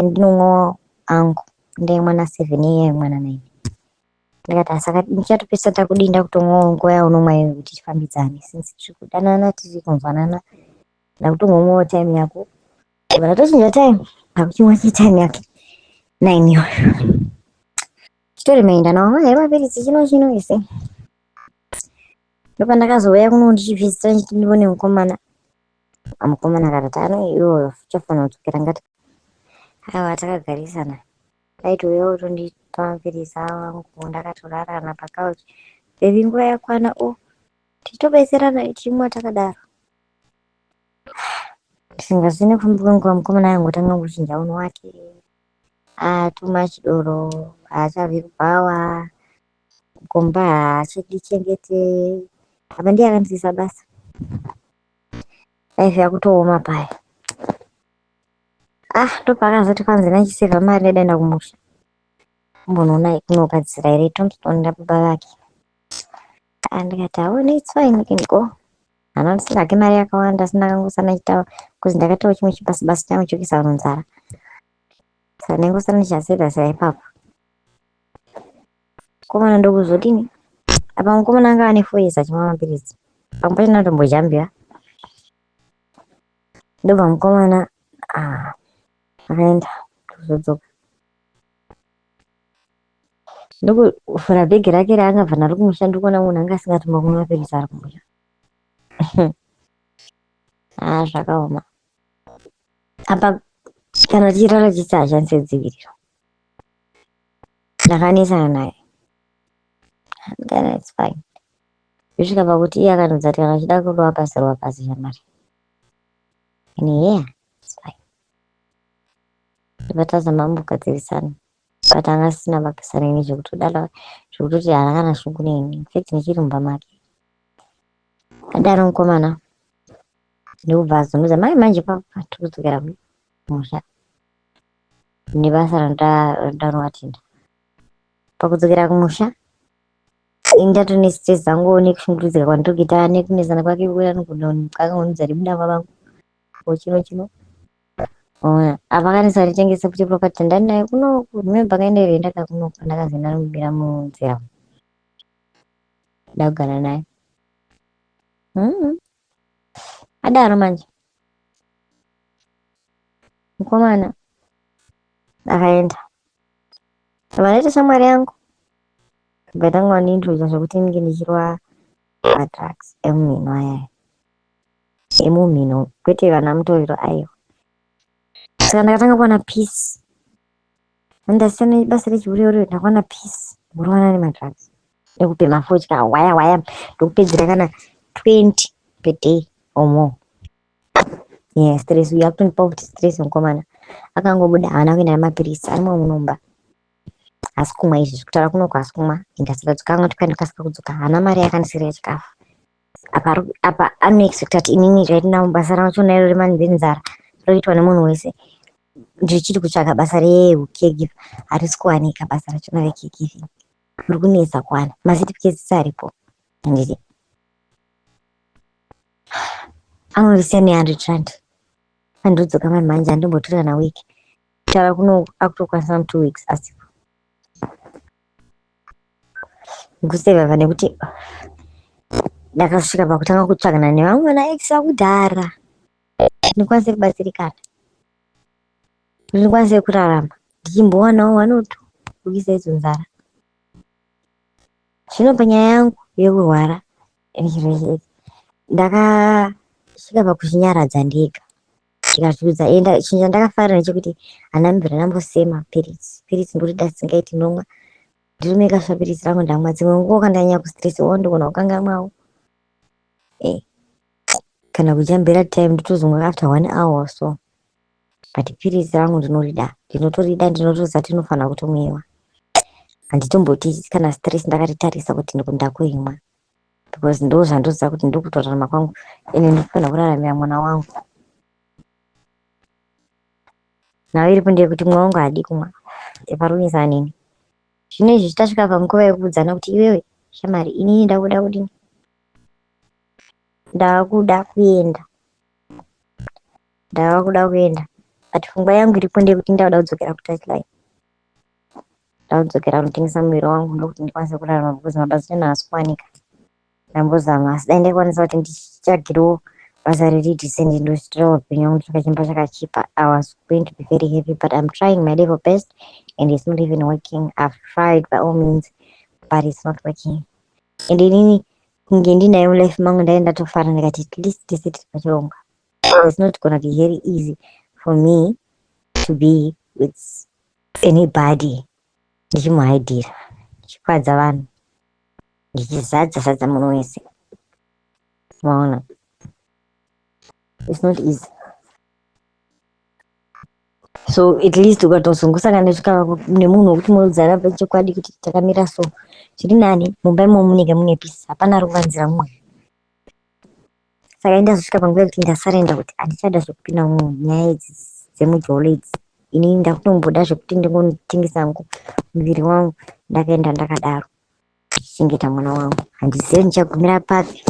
ndinomwawo angu. Ndaimwa na7, iye aimwa na9. Ndikati, "Asaka ndichatopesa takudii, ndakutomwawo nguva yaunomwa iyoyo kuti tifambidzane, since tiri kudanana, tiri kunzwanana. Ndakutongomwawo time yako." Ndobva ndatochinja time, ndakuchimwa chitime yake 9 iyoyo. Chitorimaenda nawo hai mapiritsi chino chino ise. Ndopandakazouya kuno ndichivhizita, ndichiti ndione mukomana. Mukomana akatati ano iwoyo uchafanira kudzokera. Ngati aiwa, takagarisana, aitouyawo kutondipa mapiritsi angu ndakatorarana pacouch. "Baby, nguva yakwana." O, tichitobetserana tichimwa takadaro. Ndisingazivi, nekufamba kwenguva mukomana aingotanga kuchinja unhu wake. Too much doro, haachabvi kubhawa, kumba haachadichengete. Apa ndiye akandisiisa basa. Life yakutooma paya. Ah, ndopaakazoti kwanzi ndachisevha mari, ndaenda kumusha kumbonoona kunogadzira here tombstone rababa vake. Ah, ndikati, "Aone, it's fine, you can go." Hana ndisingake mari yakawanda, asi ndakangosana chitawo kuzi ndakatawo chimwe chibasi basi changu chokuisa vanhu nzara, saka ndaingosana ndichasevha seva ipapo. Mukomana ndokuzodini apa, mukomana anga ane 4 years achimwa mapiritsi, pamwe pacho ndatombojambira. Ndobva mukomana, ah, akaenda, kuzodzoka ndokuvhura bhegi rake raangabva naro kumusha, ndikuona munhu anga asingatombokumwa mapiritsi ari kumusha. Ah, zvakaoma. Apa kana tichirara chisi hashandise dziviriro. Ndakanesana naye. Kana it's fine, zvisvika pakuti iye akanudza kuti kana uchida kurova pasi, rova pasi, shamwari. And yeah, it's fine. Ndobva tazama kumbogadzirisana, but anga asisina basa neni zvekutodaro, zvekutoti haana kana shungu neni. Infact ndichiri mumba make. Adaro mukomana ndokubva azunguza mai manje papa tiri kudzokera kumusha nebasa randanoatinda. Pakudzokera kumusha ini ndatone stress dzangu nekushungurudzika kwandiri kuita nekunesana kwake, akangonudza rebuda vavangu chino chino. Ona apa akanisa nditengese kuti property ndandinayo kunoku. Remember kaenda irenda kakunoku ndakazi ndanomubira munzira. Ndakugara naye. Adaro manje. Mukomana akaenda. Vanoita shamwari yangu. Ndakatanga wandiintroduce zvekuti ndinge ndichirwa madrugs emumhino ayaya. Emumhino kwete vana mutoriro aiwa. Saka ndakatanga kuwana peace. Ndasiyana nebasa rechihure ndakawana peace kurovana nemadrugs. Nekubhema fodya waya waya ndokupedzera kana 20 per day or more. Yeah, stress uyu akutondipa kuti stress mukomana. Akangobuda haana kuenda nemapirisi arimo munomba. Asi kumwa izvi kutaura kunoku asi kumwa ndasatadzoka angoti kwai ndokasika kudzoka haana mari yakandisira yechikafu. Apa apa anoexpecta kuti inini right now basa rachona iro remanzara roitwa nemunhu wese. Ndichiri kutsvaga basa recaregiver harisi kuwanika basa rachona recaregiving. Riri kunetsa kuwana macertificates aripo handiti. Anondisiya ne100 rand. Andodzoka manje manje handimbotora kana week. Kutaura kuno akutokwanisa mu 2 weeks asipo. Kusevha nekuti ndakasvika pakutanga kutsvagana nevamwe vana ex vakudhara. Ndikwanise kubatsirikana. Ndikwanise kurarama. Ndichimbowanawo one or two kuisa idzo nzara. Zvino panyaya yangu yekurwara ndakasvika pakuzvinyaradza ndega. Ndikazviudza enda chinhu chandakafarira ndechekuti handina mbira ndambosema piritsi. Piritsi ndorida singaiti ndomwa. Ndinomeka sure piritsi rangu ndamwa. Dzimwe nguva kana ndanyanya kustressiwa ndogona kukangamwawo. Kana kujambira time ndotozomwa after 1 hour or so. But piritsi rangu ndinorida. Ndinotorida ndinotoziva kuti rinofanira kutomwiwa. Handitomboti kana stress ndakaritarisa kuti ndakuimwa. Because ndo zvandoziva kuti ndokutorarama kwangu. Ende ndinofanira kuraramira mwana wangu. Nhau iripo ndeyekuti mwana wangu haadi kumwa. Eparumisa neni. Zvino izvi tasvika panguva yekuudzana kuti iwewe shamwari inini ndakuda kudini? Ndakuda kuenda. Ndakuda kuenda. But pfungwa yangu iripo ndeyekuti ndakuda kudzokera kutouchline. Ndakudzokera kunotengesa muviri wangu ndokuti ndikwanise kurarama because mabasa ena haasi kuwanika. Ndambozama asi dai ndaikwanisa kuti nditsvagirewo basa riri decent ndosvitirawo upenyu hwangu ndotsvaka chimba chakachipa. I was going to be very happy but I'm trying my level best and it's not even working. I've tried by all means but it's not working. And inini kunge ndinaye mulife mangu ndai ndatofara ndikati at least tese tiri pachirongwa. It's not gonna be very easy for me to be with anybody ndichimuhaidhira ndichikwadza vanhu ndichizadza zadza munhu wese. Maona, it's not easy. So at least ukatozongosangana nesvika nemunhu wekuti munoudzana pachokwadi kuti takamira so zviri nani mumba imomo munenge mune peace, hapana ari kuvanzira mumwe. Saka ndazosvika panguva yekuti ndasarenda kuti handichada zvekupinda munyaya idzi dzemujolo idzi. Inini ndakutomboda zvekuti ndingotengesa hangu muviri wangu ndakaenda ndakadaro ndichichengeta mwana wangu. Handizivi ndichagumira papi.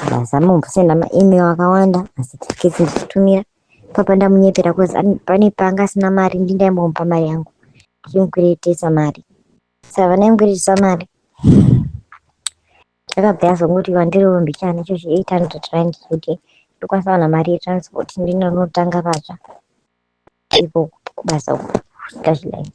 Ndazama kumbosenda maemail akawanda macertificates ndichitumira. Papa ndamunyepera cause pane paanga asina mari ndindaimbomupa mari yangu ndichimukweretesa mari. Saka vandaimukweretesa mari Akabva azongoti wandiriwo mbichana icho chi 800 rand kuti ndokwanisa kuwana mari yetransport ndinonotanga patsva iko kubasa uko touchline.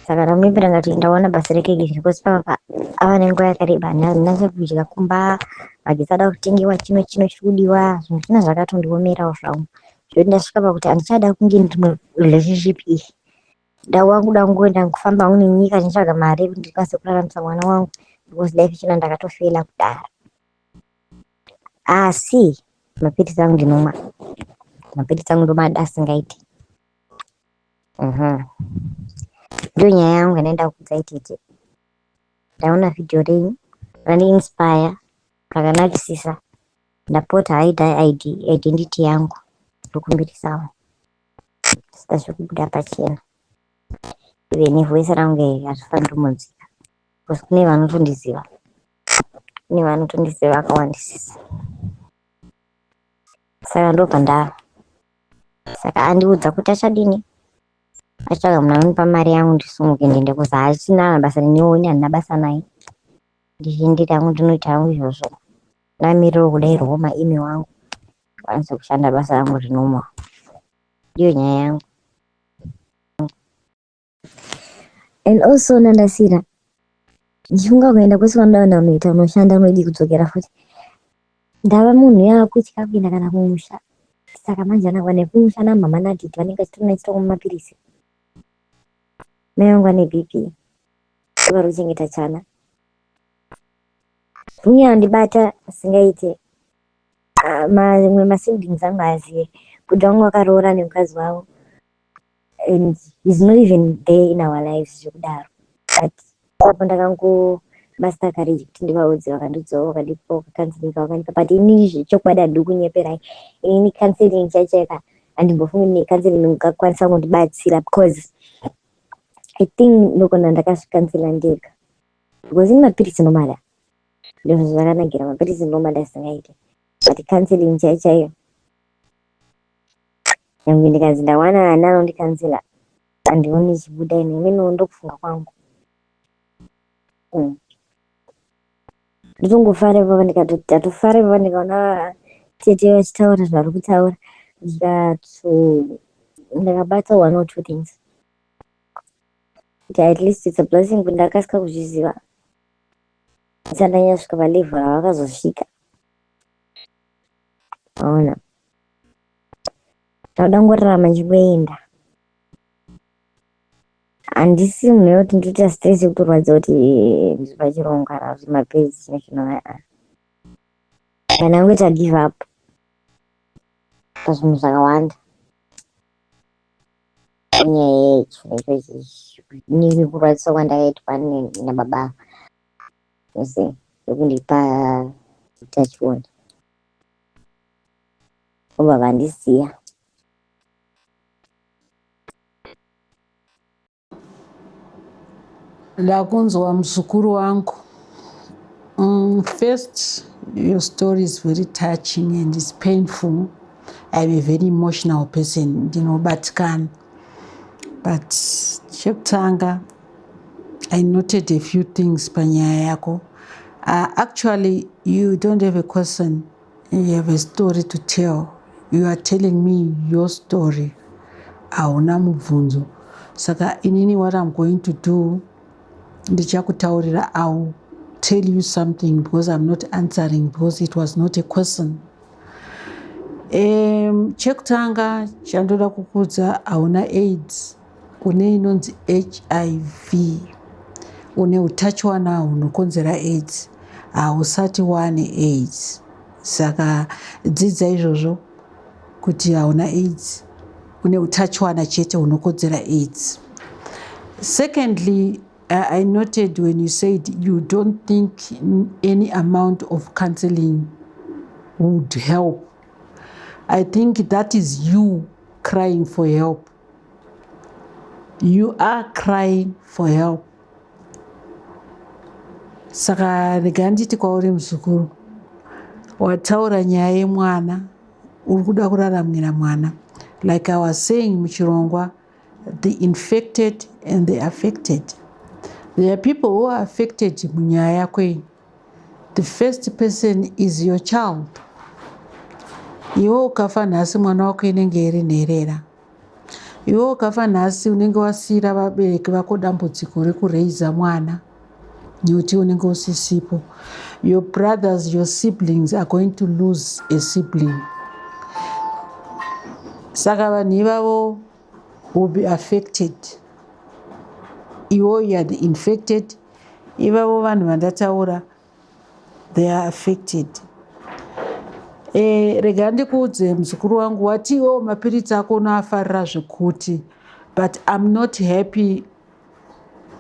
Saka ndamunyepera ngati ndawana basa recaregiver because papa ava nenguva yakareba handina chekudya kumba, magetsi ada kutengewa, chino chino chiri kudiwa, zvinhu zvina zvakatondiomerawo zvangu zvekuti ndasvika pakuti handichada kunge ndiri murelationship iyi. Ndakuda kungoenda kufamba hangu nenyika ndichitsvaga mari yekuti ndikwanise kuraramisa mwana wangu because life ichina ndakatofeila kudhara. Asi mapiritsi angu ndinomwa, mapiritsi angu ndomada asingaiti. Ndiyo nyaya yangu yandaida kukuudzai tete. Ndaona vhidhiyo renyu randiinspire rakanakisisa. Ndapota haida ID identity yangu ndokumbirisawo. Saka zvekubuda pachena. Even voice rangu iri hazvifaniri kumunzwika. Because kune vanotondiziva. Kune vanotondiziva vakawandisisa. Saka ndobva ndava. Saka andiudza kuti achadini, achatsvaga munhu anonipa mari yangu ndisumuke ndiende, kuzi haachina basa neniwo, ini handina basa naye. Ndichiendera hangu, ndinoita hangu izvozvo, ndamirirawo kudairwawo maemail wangu kwanise kushanda basa rangu rinomwa. Ndiyo nyaya yangu. And also nandasira ndichifunga kuenda kwese kwanoda kunoita, unoshanda, unodii kudzokera futi. Ndava munhu yaakutya kuenda kana kumusha. Saka manje anangwa nekumusha namama nadhidhi vanenge vachitora chitongo mapirisi. Mai vangu vane BP, vari kuchengeta chana. Kunyandibata asingaite. Mamwe masiblings angu azive kuti vangu vakaroora nemukadzi wavo and he's not even there in our lives zvekudaro, but apo ndakangomuster courage kuti ndivaudze. Vakandiudzawo, vakandipawo kacounseling vakandipa, but inini chokwadi handidi kunyeperai, inini counseling chaichaika handimbofungi necounseling ingakwanisa kundibatsira, because I think ndogona ndakazvicounsela ndega, because ini mapiritsi nomada, ndizvo zvakanakira mapiritsi nomada asingaite, but counseling chai chaiyo, nyangwe ndikanzi ndawana ana anondicounsela, handioni ichibuda. Ine imeniwo ndokufunga kwangu. Ndotongofara ipapa, ndikatoti tatofara ipapa, ndikaona tete vachitaura zvari kutaura, ndikato ndakabata one or two things kuti at least it's a blessing kuti ndakasika kuzviziva ndisati ndanyasvika palevel ravakazosvika. Aona, ndauda ngorarama ndichingoenda. Handisi munhu wekuti ndinoita stress yekutorwadza kuti ndiri pachirongwa kana kuti mapiritsi chino chino. Aa, kana ngoita give up pazvinhu zvakawanda nenyaya yechinhu ichochi, nekurwadziswa kwandakaitwa nababa ese yekundipa utachiona, vobva vandisiya. Ndakunzwa, muzukuru wangu. First, your story is very touching and it's painful. I'm a very emotional person, ndinobatikana. But chekutanga, I noted a few things panyaya yako. Actually, you don't have a question, you have a story to tell. You are telling me your story, hauna mubvunzo. Saka inini what I'm going to do, ndichakutaurira, I'll tell you something because I'm not answering, because it was not a question. Chekutanga chandoda kukudza, hauna AIDS, une inonzi HIV, une utachiwana hunokonzera AIDS, hausati wane AIDS. Saka dzidza izvozvo kuti hauna AIDS, une utachiwana chete hunokonzera AIDS. Secondly, I noted when you said you don't think any amount of counseling would help. I think that is you crying for help. You are crying for help. Saka rega nditi kwauri, muzukuru, wataura nyaya yemwana, uri kuda kuraramira mwana. Like I was saying muchirongwa, the infected and the affected, there are people who are affected munyaya yako iyi. The first person is your child. Iwe ukafa nhasi, mwana wako inenge iri nherera. Iwe ukafa nhasi, unenge wasiyira vabereki vako dambudziko rekureiza mwana nekuti unenge usisipo. Your brothers, your siblings are going to lose a sibling. Saka vanhu ivavo will be affected. Iwo you are the infected, ivavo vanhu vandataura, they are affected. Rega ndikuudze, muzukuru wangu, wati iwewo mapiritsi ako unoafarira zvekuti, but I'm not happy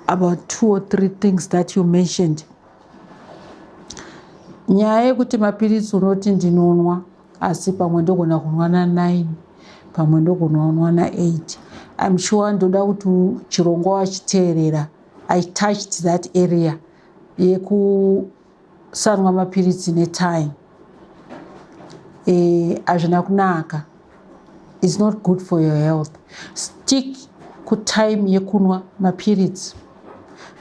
about two or three things that you mentioned. Nyaya yekuti mapiritsi unoti ndinonwa, asi pamwe ndogona kunwa na9, pamwe ndogona kunwa na8. I'm sure ndoda kuti chirongwa wachiteerera, I touched that area yekusanwa mapiritsi netime. Hazvina kunaka. It's not good for your health. Stick kutime yekunwa mapiritsi,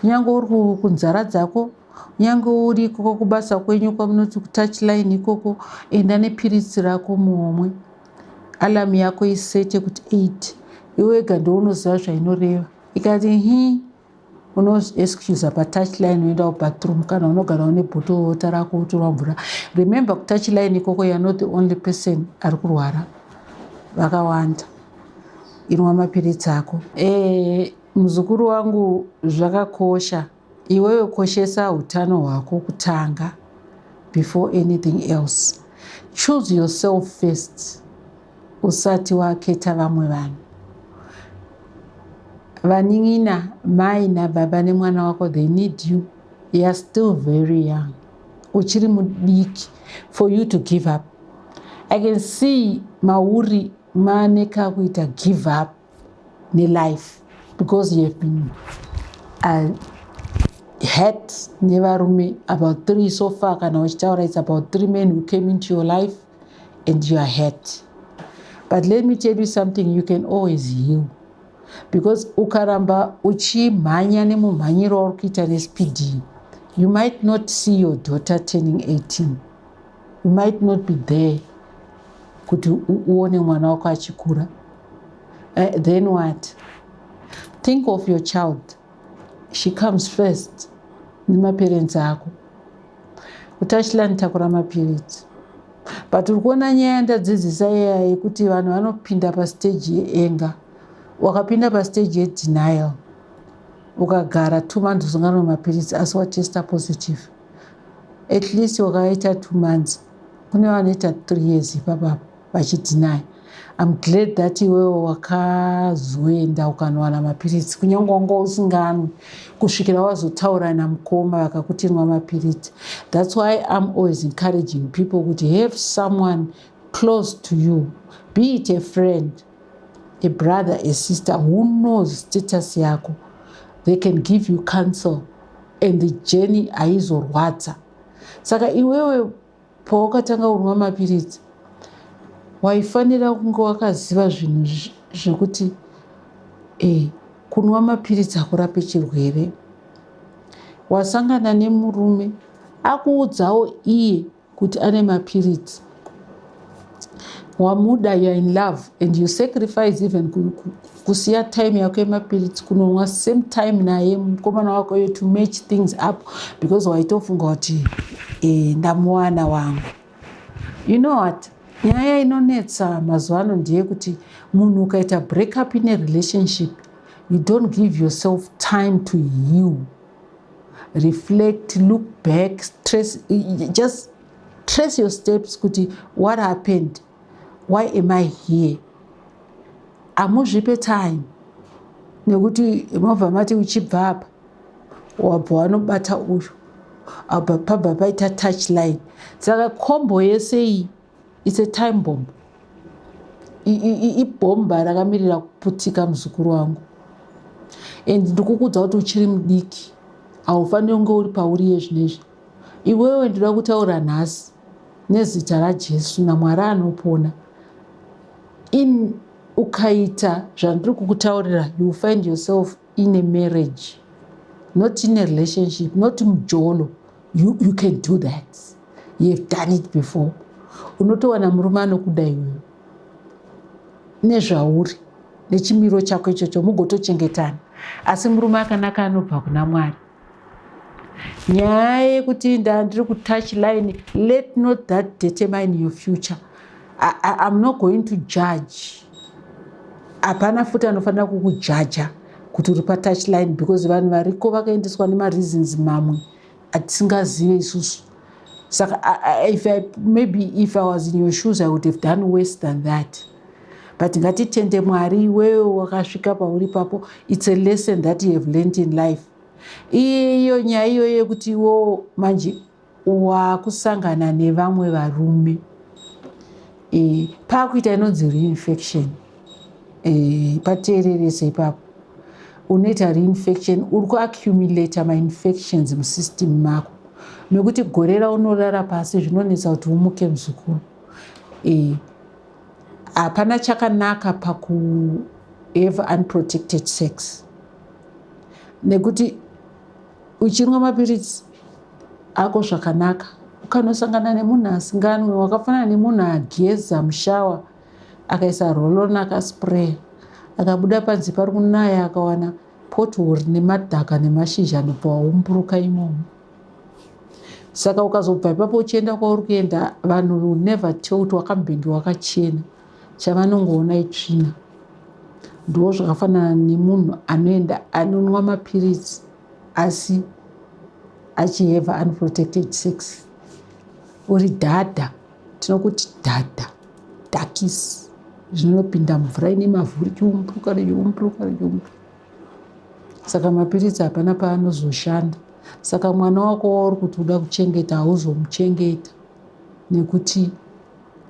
kunyange uri kunzara dzako, kunyange uri ikoko kubasa kwenyu kwamunoti kutouch line ikoko, enda nepiritsi rako muhomwe. Alarm yako isete kuti 8. Iwe wega ndounoziva zvainoreva. Ikati hi, unoexcusa patouch line, unoenda kubathroom, kana unogara une bottle water rako, wotorwa mvura. Remember, kutouch line ikoko you are not the only person ari kurwara, vakawanda. Inwa mapiritsi ako. Muzukuru wangu, zvakakosha iwewe koshesa utano hwako kutanga before anything else. Choose yourself first usati waketa vamwe vanhu. Vanin'ina, mai nababa nemwana wako, they need you. You are still very young, uchiri mudiki for you to give up. I can see mauri maneka kuita give up nelife because you have been hurt nevarume about three so far. Kana uchitaura, it's about three men who came into your life and you are hurt. But let me tell you something, you can always heal, because ukaramba uchimhanya nemumhanyiro wauri kuita nespeed, you might not see your daughter turning 18. You might not be there kuti uone mwana wako achikura. Then what? Think of your child. She comes first nemaparents ako. Kutouchline, takura mapiritsi. But uri kuona nyaya yandadzidzisa iya yekuti vanhu vanopinda pastage yeanger. Wakapinda pastage yedenial, ukagara 2 months usinganwa mapiritsi, asi watesta positive, at least wakaita 2 months. Kune vanoita 3 years ipapapo vachideny. I'm glad that iwewe wakazoenda ukanowana mapiritsi, kunyange wanga usinganwi kusvikira wazotaura namukoma vakakuti nwa mapiritsi. That's why I'm always encouraging people kuti have someone close to you, be it a friend, a brother, a sister who knows status yako. They can give you counsel and the journey haizorwadza. Saka iwewe pawakatanga kunwa mapiritsi, waifanira kunge wakaziva zvinhu zvekuti kunwa mapiritsi hakurape chirwere. Wasangana nemurume akuudzawo iye kuti ane mapiritsi, wamuda, you are in love and you sacrifice even kusiya time yako yemapiritsi kunomwa same time naye mukomana wako iyo to match things up, because waitofunga kuti ndamuwana wangu. You know what, nyaya inonetsa mazuva ano ndeyekuti munhu ukaita break up in a relationship, you don't give yourself time to heal, reflect, look back, trace, just trace your steps kuti what happened, why am I here? Hamuzvipe time, nekuti mobva mati uchibva apa wabva wanobata uyu, abva pabva paita touch line. Saka combo yese iyi, it's a time bomb, ibhomba rakamirira kuputika, muzukuru wangu. And ndikukudza kuti uchiri mudiki, haufaniri kunge uri pauri yezvinezvi. Iwewe, ndinoda kutaura nhasi nezita raJesu naMwari anopona, in ukaita zvandiri kukutaurira, you find yourself in a marriage, not in a relationship, not mujolo. You can do that. You have done it before. Unotowana murume anokuda iwewe nezvauri nechimiro chako ichocho, mugotochengetana. Asi murume akanaka anobva kuna Mwari. Nyaya yekuti ndandiri kutouch line, let not that determine your future. I'm not going to judge. Hapana futi anofanira kukujaja kuti uri patouch line, because vanhu variko vakaendeswa nemareasons mamwe atisingazive isusu. Saka if I, maybe if I was in your shoes, I would have done worse than that. But ngatitende Mwari, iwewe wakasvika pauri papo. It's a lesson that you have learned in life. Iyo nyaya iyoyo yekuti iwo manje wakusangana nevamwe varume, paakuita inonzi reinfection. Pateererese ipapo, unoita reinfection, uri kuaccumulata mainfections musystem mako, nekuti gore raunorara pasi zvinonetsa kuti umuke, muzukuru. Hapana chakanaka pakuhave unprotected sex, nekuti uchinwa mapiritsi ako zvakanaka, ukanosangana nemunhu asinganwe, wakafanana nemunhu ageza mushower, akaisa roll-on, akaspray, akabuda panze, pari kunaya, akawana pothole nemadhaka nemashizha, anobva waumburuka imomo. Saka ukazobva ipapo uchienda kwauri kuenda, vanhu will never tell kuti wakambenge wakachena. Chavanongoona itsvina. Ndo zvakafanana nemunhu anoenda anonwa mapiritsi asi achihave unprotected sex. Uri dhadha, tinokuti dhadha, dhakisi zvinopinda mvura ine mavhu, richiumburuka, richiumburuka, richiumburuka. Saka mapiritsi hapana paanozoshanda. Saka mwana wako wauri kuti uda kuchengeta, hauzomuchengeta nekuti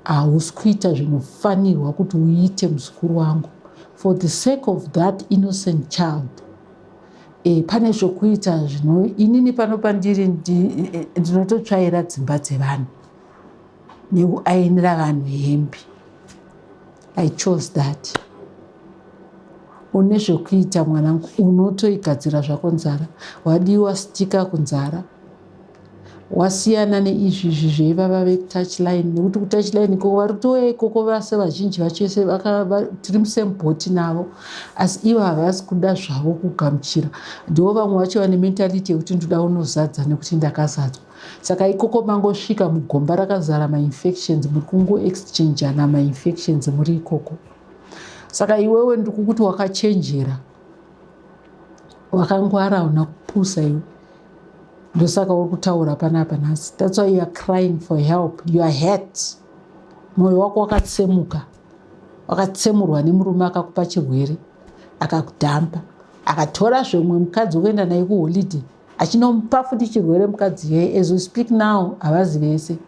hausi kuita zvinofanirwa kuti uite. Muzukuru wangu, for the sake of that innocent child, pane zvokuita zvino. Inini pano pandiri ndinototsvaira dzimba dzevanhu nekuainira vanhu hembe. I chose that. Une zvekuita, mwanangu. Unotoigadzira zvako nzara. Wadiwa stika kunzara, wasiyana neizvizvi zveivava vekutouchline, nekuti kutouchline ikoko vari kutouya ikoko vase vazhinji vacho ese tiri musame boat navo, asi ivo havasi kuda zvavo kugamuchira. Ndivo vamwe vacho vane mentality yekuti ndoda unozadza nekuti ndakazadzwa. Saka ikoko mangosvika mugomba rakazara mainfections, muri kungoexchangeana mainfections muri ikoko. Saka iwewe ndikukuti wakachenjera, wakangwara, una kupusa iwe. Ndosaka uri kutaura panapa nhasi. That's why you are crying for help. You are hurt, mwoyo wako wakatsemuka, wakatsemurwa nemurume akakupa chirwere, akakudhampa, akatora zvemwe mukadzi wekuenda naye kuholiday, achinomupa futi chirwere mukadzi yeye. As we speak now, havazi vese,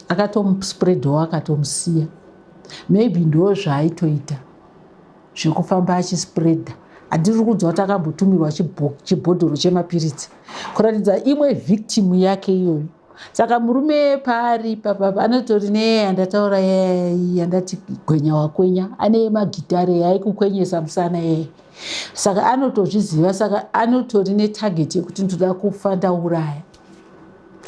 akatomuspreadawo, akatomusiya. Maybe ndo zvaaitoita zvekufamba achispreada. Handiri kunzwa kuti akambotumirwa chibhodhoro chemapiritsi kuratidza imwe victim yake iyoyo. Saka murume paari papapa anotori neye yandataura, yandati gwenya wakwenya, ane magitare yaikukwenyesa musana yeye. Saka anotozviziva, saka anotori netarget yekuti ndoda kufa ndauraya.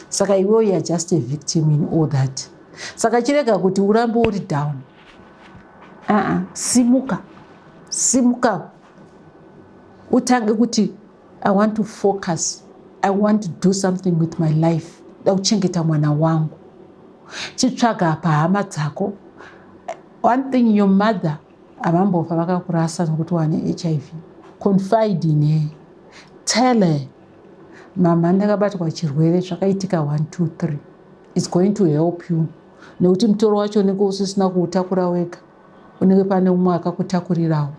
Saka iwewo you are just a victim in all that. Saka chirega kuti urambe uri down. Aa, simuka, simuka, utange kuti I want to focus, I want to do something with my life, da kuchengeta mwana wangu. Chitsvaga pahama dzako. One thing, your mother havambofa vakakurasa nokuti wane HIV. Confide in her, tell her, "Mama, ndakabatwa chirwere, zvakaitika 1 2 3." It's going to help you, nekuti mutoro wacho unenge usisina kuutakura wega, unenge pane umwe akakutakurirawo.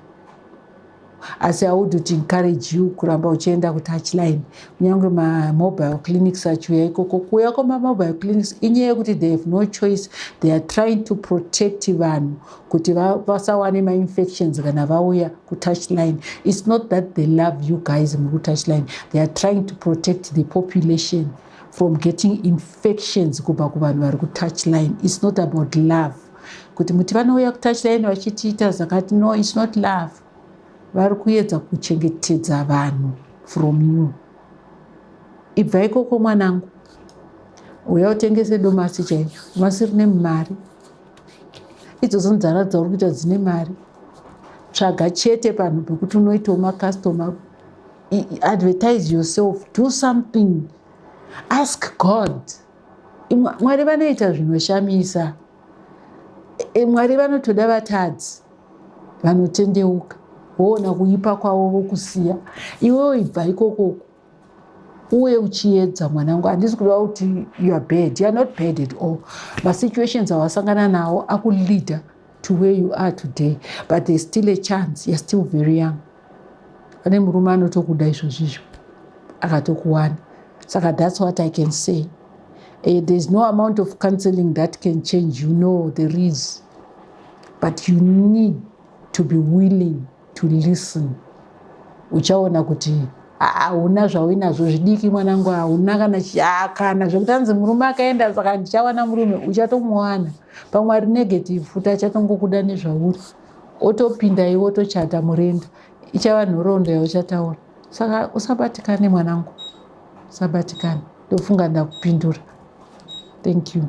Asi I would encourage you kuramba uchienda kutouchline, kunyange mamobile clinics achiuya ikoko. Kuuya kwamamobile clinics inyaya yekuti they have no choice. They are trying to protect vanhu kuti vasawane mainfections kana vauya kutouchline. It's not that they love you guys muri kutouchline. They are trying to protect the population from getting infections kubva kuvanhu vari kutouchline. It's not about love kuti muti vanouya kutouchline vachitiita zakati. No, it's not love. Vari kuedza kuchengetedza vanhu from you. Ibva ikoko, mwanangu, uya utengese domasi chaizvo. Domasi rine mari. Idzodzo nzara dzauri kuita dzine mari. Tsvaga chete panhu pekuti unoitawo macustomer. Advertise yourself, do something, ask God. Mwari vanoita zvinoshamisa. Mwari vanotoda vatadzi vanotendeuka, voona kuipa kwavo, vokusiya. Iwewo ibva ikokoko uye uchiedza, mwanangu. Handisi kuda kuti you are bad. You are not bad at all. Masituations awasangana nawo akuleader to where you are today, but there's still a chance. You are still very young. Pane murume anotokuda izvozvizvo akatokuwana. Saka that's what I can say. There's no amount of counseling that can change you. No, there is, but you need to be willing to listen. Uchaona kuti Hauna zvauinazvo zvidiki mwanangu, hauna kana kana zvekuti anzi murume akaenda saka ndichawana murume. Uchatomuwana pamwe ari negative futi, achatongokuda nezvauri, otopinda iwe otochata murenda, ichava nhoroondo yauchataura. Saka usabatikane mwanangu, usabatikane. Ndofunga ndakupindura. Thank you.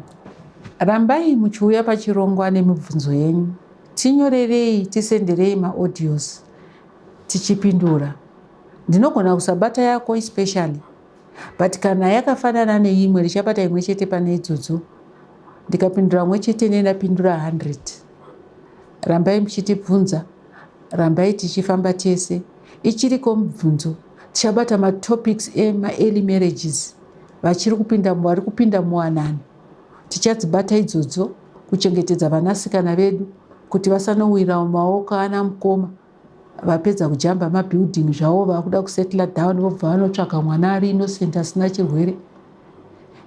Rambai muchiuya pachirongwa nemibvunzo yenyu. Tinyorerei, tisenderei maaudios tichipindura. Ndinogona kusabata yako especially, but kana yakafanana neimwe ndichabata imwe chete pane idzodzo. Ndikapindura mumwe chete nendapindura 100. Rambai muchitibvunza, rambai tichifamba tese. Ichiriko mibvunzo. Tichabata matopics emaearly marriages, vachiri kupinda, vari kupinda muwanano. Tichadzibata idzodzo kuchengetedza vanasikana vedu kuti vasanowira mumaoko ana mukoma vapedza kujamba mabuilding zvavo, vakuda kusettle down, vobva vanotsvaga mwana ari innocent asina chirwere,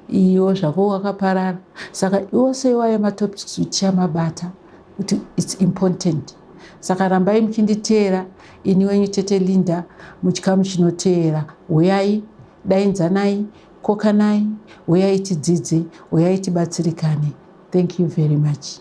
iyo zvako wakaparara. Saka iwose iwayo matopics tichamabata kuti it's important. Saka rambai muchinditeera. Ini wenyu Tete Linda muchikamu chinoteera. Uyai, dainzanai, kokanai, uyai tidzidze, uyai tibatsirikane. Thank you very much.